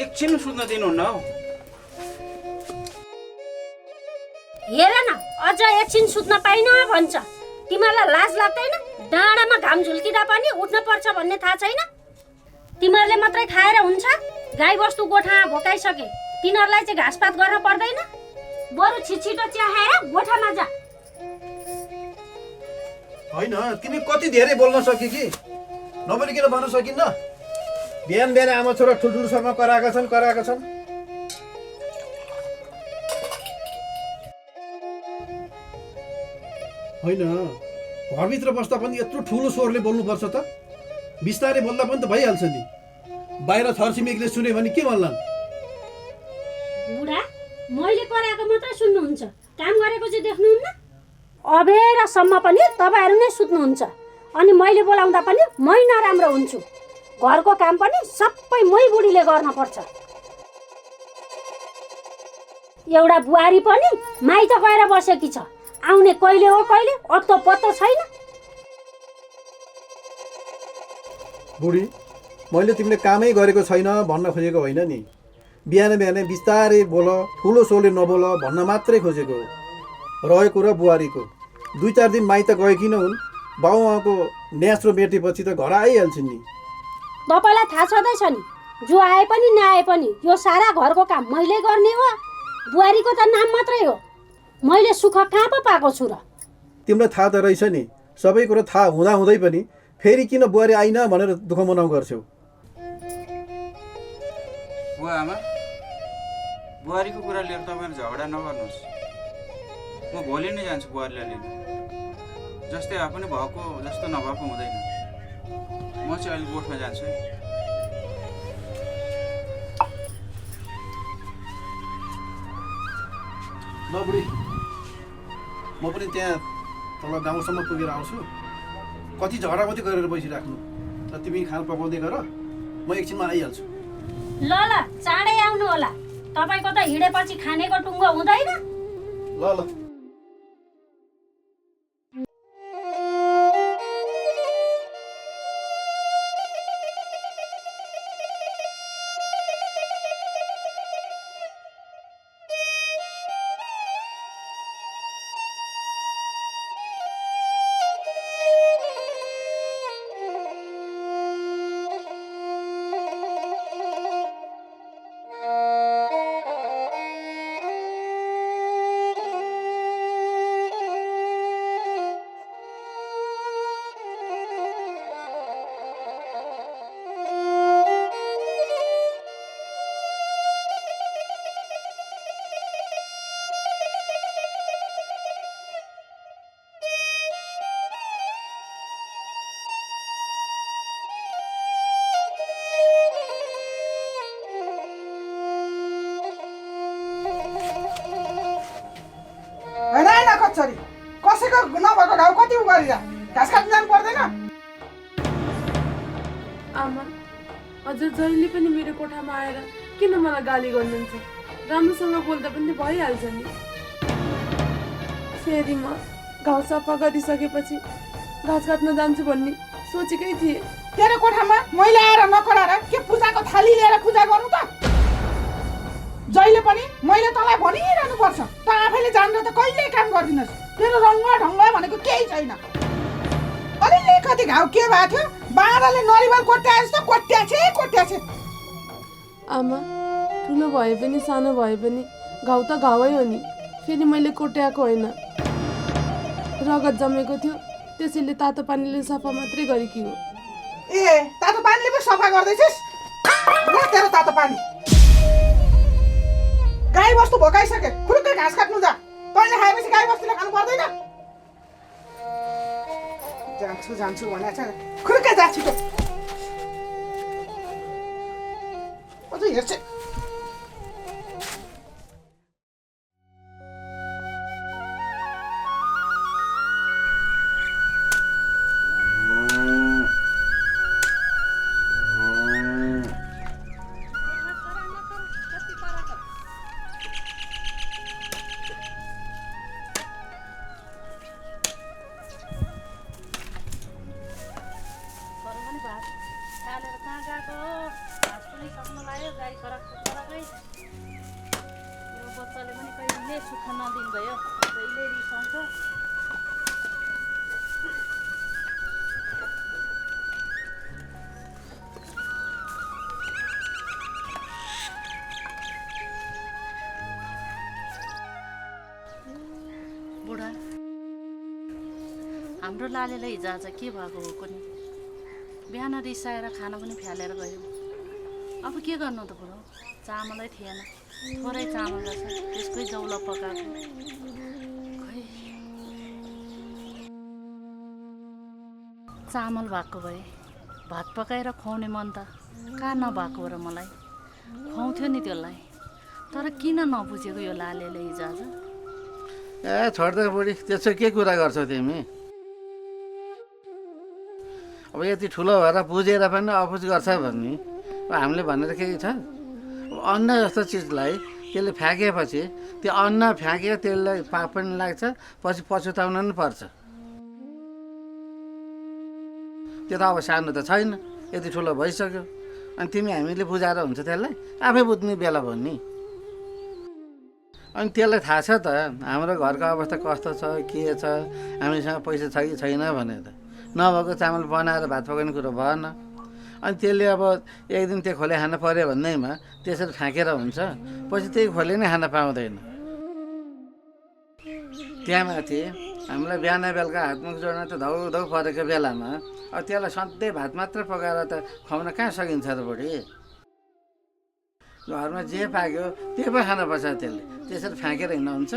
एकछिन सुत्न दिनुहुन्न हौ। हेर न, अझ एकछिन सुत्न पाइन भन्छ। तिमीहरूलाई लाज लाग्दैन? डाँडामा घाम झुल्किँदा पनि उठ्न पर्छ भन्ने थाहा छैन? तिमीहरूले मात्रै खाएर हुन्छ? गाईबस्तु गोठा भोकाइसके, तिनीहरूलाई चाहिँ घाँसपात गर्न पर्दैन? बरु छिटो चिया खाएर गोठामा जा। होइन, तिमी कति धेरै बोल्न सक्यो कि? नबोलिकन भन्न सकिन्न? बिहान आमा छोरा ठुल्ठुलो शर्मा कराएका छन्। होइन, घरभित्र बस्दा पनि यत्रो ठुलो स्वरले बोल्नुपर्छ त? बिस्तारै बोल्दा पनि त भइहाल्छ नि। बाहिर छरछिमेकीले सुन्यो भने के भन्लान्? बुढा, मैले कराएको मात्रै सुन्नुहुन्छ, काम गरेको चाहिँ देख्नुहुन्न? अबेरसम्म पनि तपाईँहरू नै सुत्नुहुन्छ, अनि मैले बोलाउँदा पनि मै नराम्रो हुन्छु। घरको काम पनि सबै मै बुढीले गर्नुपर्छ। एउटा बुहारी पनि माइत गएर बसेकी छ, आउने कहिले हो कहिले अत्तो पत्तो छैन। बुढी, मैले तिमीले कामै गरेको छैन भन्न खोजेको होइन नि। बिहान बिस्तारै बोल, ठुलो स्वरले नबोल भन्न मात्रै खोजेको हो। रहेको कुरा बुहारीको 2-4 दिन माइत गए किन हुन्? बाउआमाको न्यास्रो मेटेपछि त घर आइहाल्छन् नि। तपाईँलाई थाहा छँदैछ नि, जो आए पनि नआए पनि यो सारा घरको काम मैले गर्ने हो। बुहारीको त नाम मात्रै हो, मैले सुख कहाँ पो पाएको छु र? तिमीलाई थाहा त रहेछ नि, सबै कुरा थाहा हुँदै पनि फेरि किन बुहारी आइन भनेर दुःख मनाउ गर्छौ? बुवा आमा, बुहारीको कुरा लिएर तपाईँहरू झगडा नगर्नुहोस्। म भोलि नै जान्छु बुहारीलाई लिनु। जस्तै भए पनि भएको जस्तो नभएको हुँदैन। म चाहिँ अहिले गोठमा जान्छु है। ल बुढी, म पनि त्यहाँ तल गाउँसम्म पुगेर आउँछु। कति झगडा मात्रै गरेर बसिराख्नु र तिमी खाना पकाउँदै गर, म एकछिनमा आइहाल्छु। ल चाँडै आउनु होला। तपाईँको त हिँडेपछि खानेको टुङ्गो हुँदैन। ल होइन कचरी कसैको नभएको घाउ कति उ गरेर घाँस काट्नु जानु पर्दैन? आमा, हजुर जहिले पनि मेरो कोठामा आएर किन मलाई गाली गर्नुहुन्छ? राम्रोसँग बोल्दा पनि त भइहाल्छ नि। फेरि म घाउ सफा गरिसकेपछि घाँस काट्न जान्छु भन्ने सोचेकै थिएँ। तेरो कोठामा मैले आएर नकराएर के पूजाको थाली लिएर पूजा गर्नु त? जहिले पनि मैले तँलाई भनिरहनु पर्छ, त आफैले जानेर त कहिल्यै काम गर्दिनस्। तेरो रङ्ग ढङ्ग भनेको केही छैन। अलिकति घाउ के भएको थियो, बाँडाले नरिवल कोट्याए जस्तो कोट्याछे। आमा, ठुलो भए पनि सानो भए पनि घाउ त घाउै हो नि। फेरि मैले कोट्याएको होइन, रगत जमेको थियो, त्यसैले तातो पानीले सफा मात्रै गरेकी हो। ए, तातो पानीले पो सफा गर्दैछस्? ल तेरो तातो पानी। गाई बस्तु भोकाइसके, खुरुक्कै घाँस काट्नु जा। तैँले खाएपछि गाई बस्तुले खानु पर्दैन? जान्छु भनेको छ, खुरुक्कै जा छिटो। अझ हेर्छ। सुख नदिन भयो, कहिले रिसाउँछ। बुढा, हाम्रो लालेलाई हिजो आज के भएको हो कुनै? बिहान रिसाएर खाना पनि फ्यालेर गयो। अब के गर्नु त बुढो? चामलै थिएन, थोरै चामल रहेछ, त्यसकै जौला पकाएको। खै चामल भएको भए भात पकाएर खुवाउने मन त कहाँ नभएको र मलाई खुवाउँथ्यो नि त्यसलाई। तर किन नबुझेको यो लालेले हिजो आज? ए छोड्दै बुढी, त्यसो के कुरा गर्छौ तिमी? अब यति ठुलो भएर बुझेर पनि अपुझ गर्छ भन्ने हामीले भनेर केही छ? अन्न जस्तो चिजलाई त्यसले फ्याँकेपछि त्यो अन्न फ्याँकेर त्यसलाई पाप पनि लाग्छ, पछि पछुताउन पनि पर्छ। त्यो त अब सानो त छैन, यति ठुलो भइसक्यो। अनि तिमी हामीले बुझाएर हुन्छ त्यसलाई? आफै बुझ्ने बेला भन्ने। अनि त्यसलाई थाहा छ त हाम्रो घरको अवस्था कस्तो छ, के छ, हामीसँग पैसा छ कि छैन भनेर। नभएको चामल बनाएर भात पकाउने कुरो भएन। अनि त्यसले अब एक दिन त्यो खोले खान पऱ्यो भन्दैमा त्यसरी फ्याँकेर हुन्छ, पछि त्यही खोले नै खान पाउँदैन। त्यहाँ माथि हामीलाई बिहान बेलुका हातमुख जोड्न त धौ परेको बेलामा अब त्यसलाई सधैँ भात मात्र पकाएर त खुवाउन कहाँ सकिन्छ र बुढी? घरमा जे पाक्यो त्यो पो खानुपर्छ। त्यसले त्यसरी फ्याँकेर हिँड्न हुन्छ?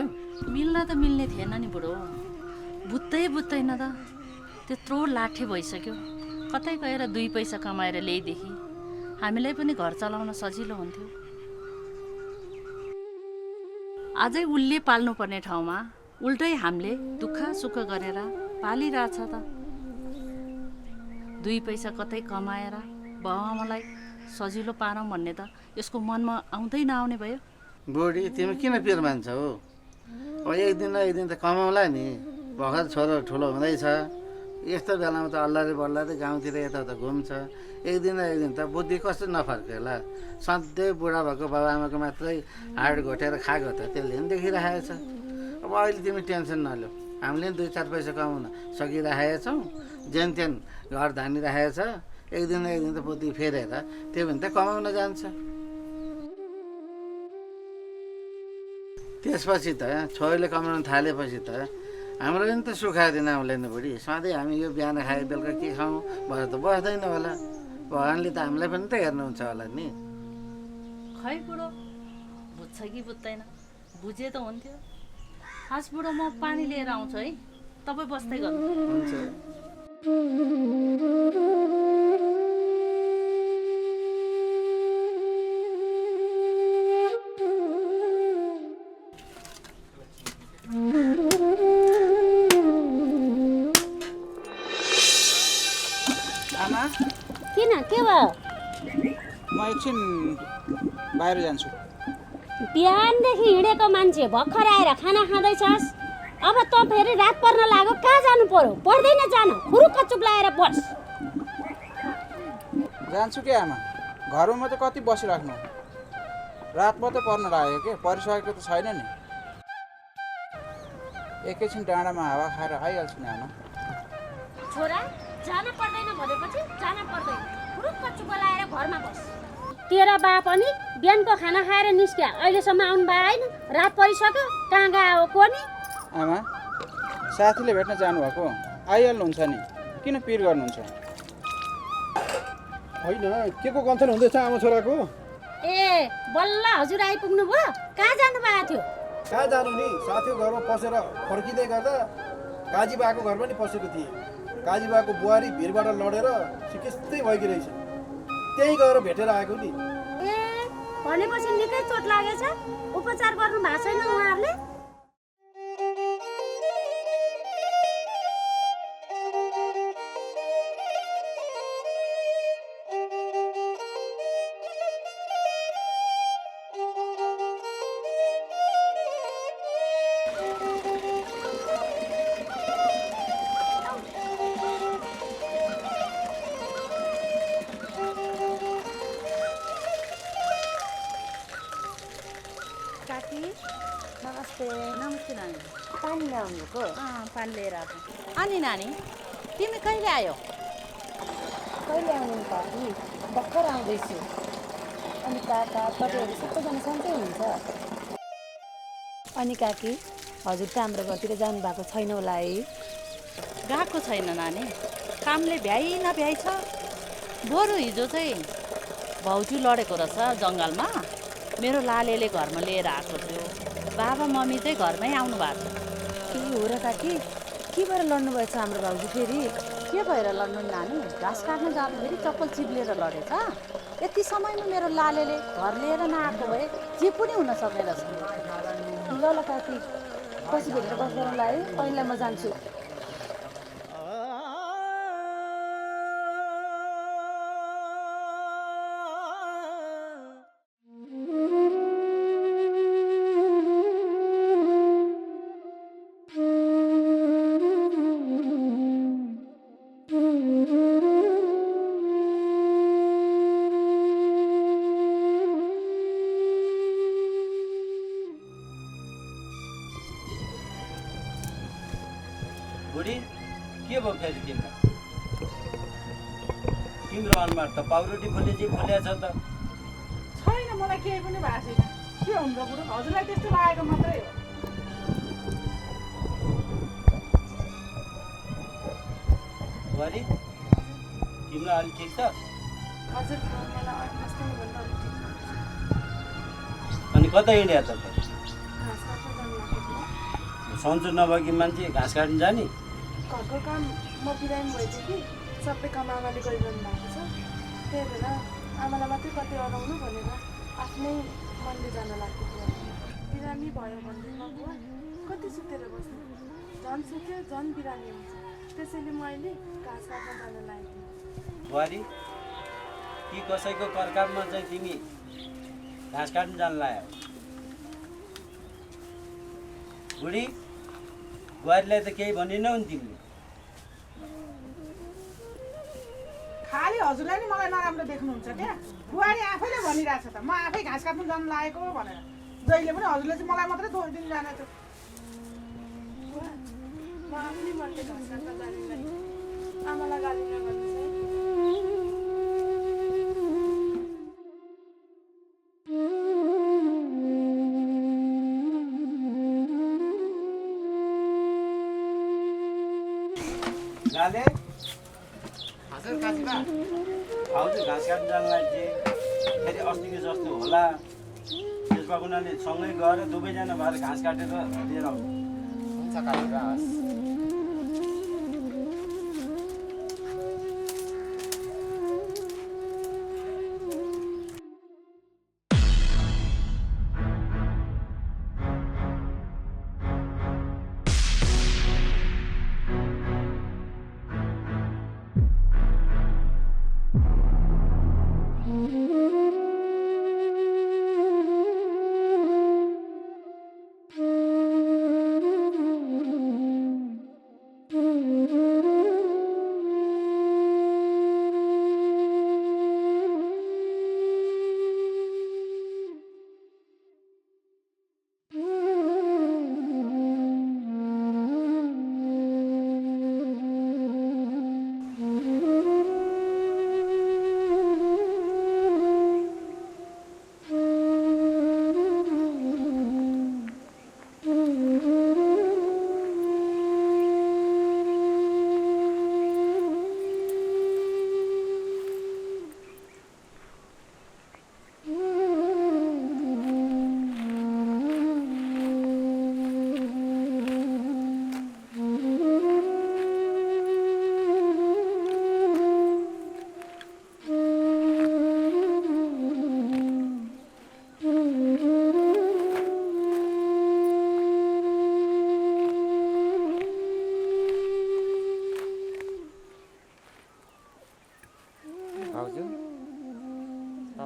मिल्न त मिल्ने थिएन नि बुढो, बुझ्दैन त। त्यत्रो लाठे भइसक्यो, कतै गएर 2 पैसा कमाएर ल्याइदेखि हामीलाई पनि घर चलाउन सजिलो हुन्थ्यो। अझै उसले पाल्नुपर्ने ठाउँमा उल्टै हामीले दुःख सुख गरेर पालिरहेछ त। 2 पैसा कतै कमाएर बाबुआमालाई सजिलो पारौँ भन्ने त यसको मनमा आउँदै नआउने भयो। बुढी तिमी किन पिर मान्छौ? अब एक दिन त कमाउला नि, भर्खर छोरो ठुलो हुँदैछ। यस्तो बेलामा त अल्लारे बल्लारे गाउँतिर यता घुम्छ। एक दिन त बुद्धि कस्तो नफर्केला? सधैँ बुढा भएको बाबुआमाको मात्रै हाड घोटेर खाएको त त्यसले पनि देखिरहेको छ। अब अहिले तिमी टेन्सन नलिऊ, हामीले 2-4 पैसा कमाउन सकिरहेका छौँ। जेन तेन घर धानिरहेको छ। एक दिन त बुद्धि फेरेर त्यो भने त कमाउन जान्छ। त्यसपछि त छोरीले कमाउन थालेपछि त हाम्रो पनि त सुखाइदिन आउँदैन बुढी। सधैँ हामी यो बिहान खाए बेलुका के खाउँ भएर त बस्दैन होला। भगवान्ले त हामीलाई पनि त हेर्नुहुन्छ होला नि। खै बुढो बुझ्छ कि बुझ्दैन? बुझे त हुन्थ्यो। हस् बुढो, म पानी लिएर आउँछु है, तपाईँ बस्दै गर्नु। हुन्छ। किन के भयो? म एकछिन बाहिर जान्छु। बिहानदेखि हिँडेको मान्छे भर्खर आएर खाना खाँदैछस्, अब त फेरि रात पर्न लाग्यो, कहाँ जानु पर्यो? पर्दैन जान, खुरुक्क चुप लाएर बस। जान्छु के आमा, घरमा मात्रै कति बसिराख्नु, रात मात्रै पर्न लाग्यो के, परिसकेको त छैन नि। एकैछिन डाँडामा हावा खाएर आइहाल्छु नि आमा। छोरा जान पर्दैन भनेपछि जान पर्दैन, खुरुक्क चुप लाएर घरमा बस। तेरा बा पनि बिहानको खाना खाएर निस्क्या, अहिलेसम्म आउनु भए होइन? रात परिसक्यो, कहाँ गयो कोनी? आमा, साथीले भेट्न जानुभएको, आइहाल्नुहुन्छ नि, किन पिर गर्नुहुन्छ? होइन के को गन्थन हुँदैछ आमा छोराको? ए बल्ल हजुर आइपुग्नु भयो, कहाँ जानु भएको थियो? कहाँ जानु नि, साथीको घरमा पसेर फर्किँदै गर्दा काजीबाको घर पनि पसेको थिएँ। काजीबाको बुहारी भिरबाट लडेर सिकिस्तै भइकी रहेछ, त्यही गएर भेटेर आएको नि। ए भनेपछि निकै चोट लागेछ, उपचार गर्नु भएको छैन उहाँहरूले? काकी नमस्ते। नमस्ते नानी। पानी ल्याउनुको? पानी लिएर आएको। अनि नानी तिमी कहिले आयो? कहिले आउनु काकी? भर्खर आउँदैछु। अनि काका तपाईँहरू सबैजना सन्चै हुन्छ? अनि काकी हजुर त हाम्रो घरतिर जानुभएको छैन होला है? गएको छैन नानी, कामले भ्याइ नभ्याइ छ। बरु हिजो चाहिँ भाउजू लडेको रहेछ जङ्गलमा, मेरो लालेले घरमा लिएर आएको थियो। बाबा मम्मी चाहिँ घरमै आउनु भएको थियो। ए हो र काकी, के भएर लड्नुभएछ हाम्रो भाउजू फेरि? के भएर लड्नु नानी, घाँस काट्न जाँदाखेरि चप्पल चिप्लेर लडेछ। यति समयमा मेरो लालेले घर लिएर नआएको भए जे पनि हुन सक्ने रहेछ। ल ल काकी, पछि भेटेर बस गरौँला है, पहिला म जान्छु। बुढी के भयो फेरि तिम्रो? तिम्रो अनुहार त पाउरोटी फुले चाहिँ फुल्या छ त। छैन, मलाई केही पनि भएको छैन। के हुन्छ बुढो, हजुरलाई त्यस्तो लागेको मात्रै हो। बुहारी तिम्रो अलि ठिक छ? हजुर मलाई अस्ति भन्दा अलिक ठिक छ। अनि कता हिँड्या त? घाँस काट्न जानु लागेको। सन्चो नभएकी मान्छे घाँस काट्न जाने? घरको काम म बिरामी भएछु कि सबै काम आमाले गरिरहनु भएको छ, त्यही भएर आमालाई मात्रै कतै अडाउनु भनेर आफ्नै मनले जान लागेको थियो। बिरामी भयो भनेदेखि बुवा कति सुतेर बस्नु, झन् सुत्यो झन् बिरामी हुन्छ। त्यसैले म अहिले घाँस काट्न जान लागेको। बुहारी कि कसैको करकाममा चाहिँ तिमी घाँस काट्न जान लाग्यो? बुढी बुहारीलाई त केही भनिनौ नि तिमीले? खालि हजुरलाई नि मलाई नराम्रो देख्नुहुन्छ क्या? बुहारी आफैले भनिरहेछ त, म आफै घाँस काट्नु जानु लागेको भनेर। जहिले पनि हजुरले चाहिँ मलाई मात्रै दोष दिनु जानेछ। बुवा म आफ्नै मनले घाँस काट्न जानिनँ, आमालाई गाली नगर्नुहोस् है। लाले हजुर काजीबा, भाउजू घाँस काट्न जानलाई चाहिँ फेरि अस्तिको जस्तो होला, त्यसमा उनीहरूले सँगै गएर दुवैजना भएर घाँस काटेर लिएर आउँछ। हुन्छ काजीबा, हस्।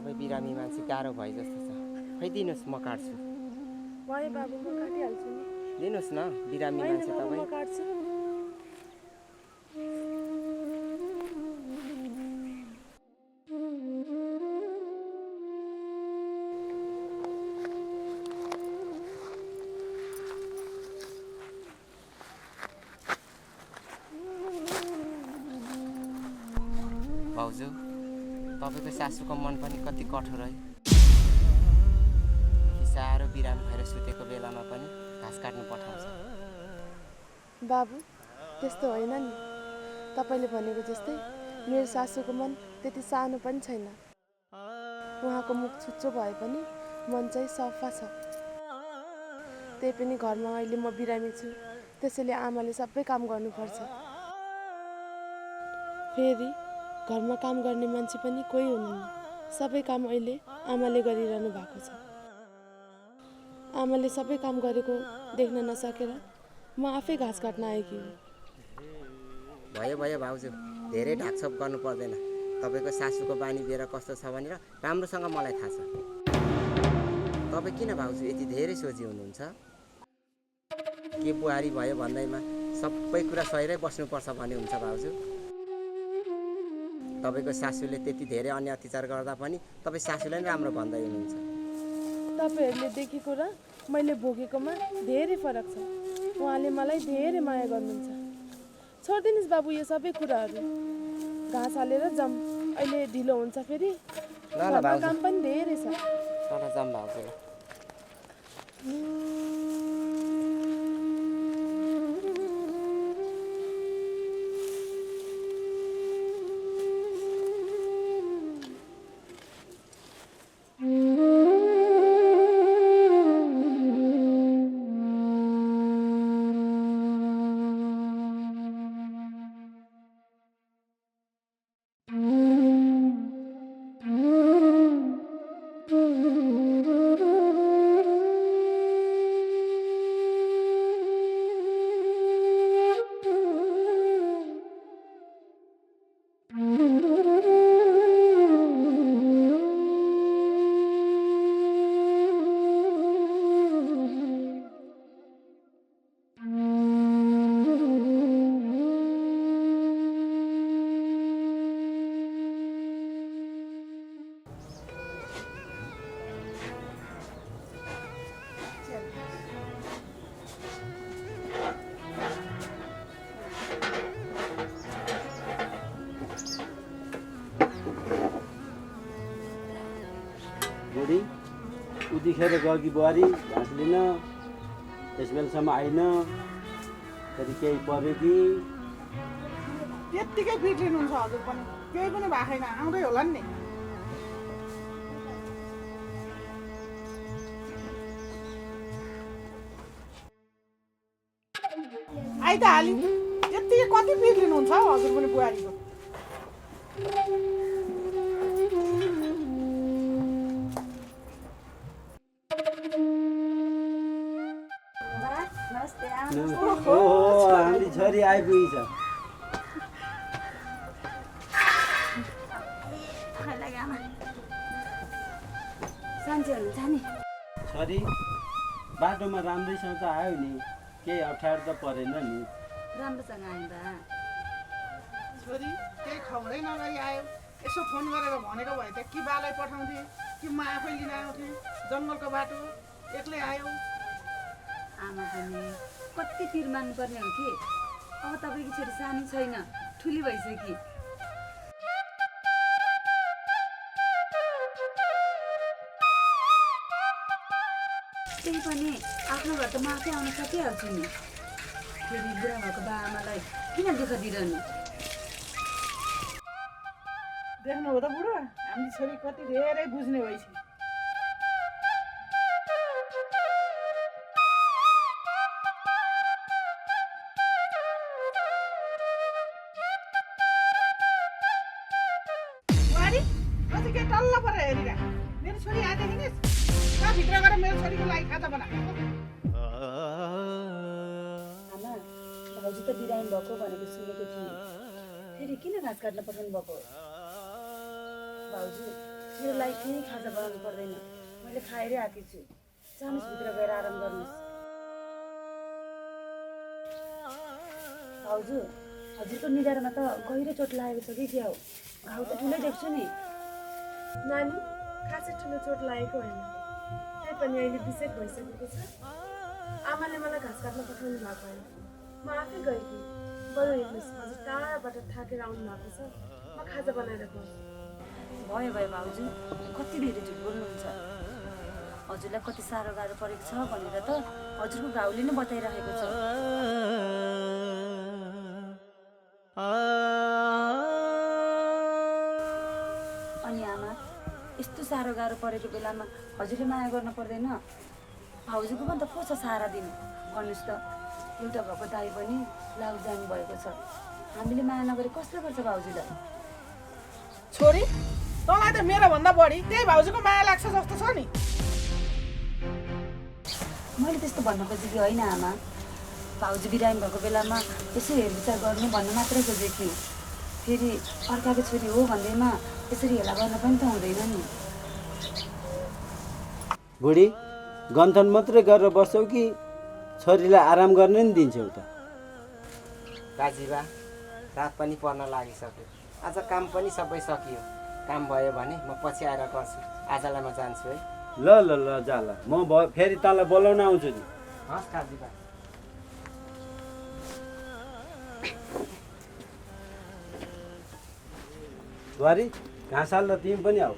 तपाईँ बिरामी मान्छे गाह्रो भयो जस्तो छ। खै दिनुहोस् म काट्छु। भयो बाबु म काटिहाल्छु नि। दिनुहोस् न बिरामी होइन मान्छे बाबु म तपाईँ। काट्छु। भाउजू तपाईँको सासूको मन पनि कति कठोर है। साह्रो बिरामी भएर सुतेको बेलामा पनि घाँस काट्नु पठाउँछ। बाबु त्यस्तो होइन नि। तपाईँले भनेको जस्तै मेरो सासूको मन त्यति सानो पनि छैन। उहाँको मुख छुच्चो भए पनि मन चाहिँ सफा छ। त्यही पनि घरमा अहिले म बिरामी छु, त्यसैले आमाले सबै काम गर्नुपर्छ। फेरि घरमा काम गर्ने मान्छे पनि कोही हुनुहुन्न। सबै काम अहिले आमाले गरिरहनु भएको छ। आमाले सबै काम गरेको देख्न नसकेर म आफै घाँस काट्न आएकी हुँ। भयो भयो भाउजू, धेरै ढाकछोप गर्नु पर्दैन। तपाईँको सासूको बानी बेहोरा कस्तो छ भनेर राम्रोसँग मलाई थाहा छ। तपाईँ किन भाउजू यति धेरै सोझी हुनुहुन्छ? के बुहारी भयो भन्दैमा सबै कुरा सहिरै बस्नुपर्छ भन्ने हुन्छ भाउजू? तपाईँको सासूले त्यति धेरै अन्य अत्याचार गर्दा पनि तपाईँ सासूलाई नै राम्रो भन्दै हुनुहुन्छ। तपाईँहरूले देखेको र मैले भोगेकोमा धेरै फरक छ। उहाँले मलाई धेरै माया गर्नुहुन्छ। छोडिदिनुहोस् बाबु यो सबै कुराहरू। घाँस हालेर जाम, अहिले ढिलो हुन्छ फेरि। घरमा काम पनि धेरै छ। जाम भाउजू। बुढी उतिखेर गएकी बुहारी घाँस लिन, त्यस बेलासम्म आइन। फेरि केही पर्यो कि? त्यत्तिकै फिट लिनुहुन्छ हजुर पनि, केही पनि भएको छैन, आउँदै होला नि। आइ त हालि, त्यत्तिकै कति फिट लिनुहुन्छ हौ हजुर पनि बुहारीको? हाम्री छोरी आइपुगेछ। छोरी बाटोमा राम्रैसँग त आयो नि, केही अप्ठ्यारो त परेन नि? राम्रोसँग आयो बा। छोरी केही खबरै नगरी आयो। यसो फोन गरेर भनेको भए त कि बालाई पठाउँथे कि म आफै लिन आउँथेँ। जङ्गलको बाटो एक्लै आयो। आमा पनि कति पिर मान्नुपर्ने हो कि? अब तपाईँको छोरी सानो छैन, ठुली भइसक्यो। त्यही पनि आफ्नो घर त म आफै आउन सकिहाल्छु नि। फेरि बुढा भएको बा आमालाई किन दुःख दिइरहनु? देख्नु हो त बुढो, हामी छोरी कति धेरै बुझ्ने भएछ। बुहारी अझै के टल्ल परेर हेरिरा, मेरो छोरी आएदेखि नि कहाँ भित्र गएर मेरो छोरीको लागि खाजा बना। आमा, भाउजू त बिरामी भएको भनेको सुनेको थिएँ। फेरि किन घाँस काट्न पठाउनु भएको? भाउजू मेरो लागि केही खाजा बनाउनु पर्दैन, मैले खाएरै आएकी छु। जानुहोस् भित्र गएर आराम गर्नुहोस्। भाउजू, हजुरको निधारमा त गहिरो चोट लागेको छ कि क्या हो? घाउ त ठुलै देख्छु नि। नानी खासै ठुलो चोट लागेको होइन, त्यही पनि अहिले बिसेक भइसकेको छ। आमाले मलाई घाँस काट्न पठाउनु भएको होइन, म आफै गएकी। बरु हेर्नुहोस्, हजुर टाढाबाट थाकेर आउनु भएको छ, म खाजा बनाएर खुवाउँछु। भयो भयो भाउजू, कति धेरै झुट बोल्नुहुन्छ। हजुरलाई कति साह्रो गाह्रो परेको छ भनेर त हजुरको घाउले नै बताइरहेको छ। अनि आमा, यस्तो साह्रो गाह्रो परेको बेलामा हजुरले माया गर्न पर्दैन? भाउजूको पनि त को छ सहारा दिनु? भन्नुहोस् त, एउटा भएको दाई पनि लाउ जानु भएको छ। हामीले माया नगरे कसले गर्छ भाउजूलाई? छोरी, तँलाई त मेरो भन्दा बढी त्यही भाउजूको माया लाग्छ जस्तो छ नि। मैले त्यस्तो भन्न खोजेकी होइन आमा। भाउजू बिरामी भएको बेलामा यसो हेरविचार गर्नु भन्नु मात्रै खोजेकी। फेरि अर्काको छोरी हो भन्दैमा यसरी हेला गर्न पनि त हुँदैन नि। बुढी, गन्थन मात्रै गरेर बस्छौ कि छोरीलाई आराम गर्न नि दिन्छौ त? काजीबा, रात पनि पर्न लागिसक्यो। आज काम पनि सबै सकियो। काम भयो भने म पछि आएर गर्छु। आजलाई म जान्छु है। ल ल ल जा ल, म फेरि तँलाई बोलाउन आउँछु नि। हस् काजीबा। बुहारी, घाँस हाल्दा तिमी पनि आऊ।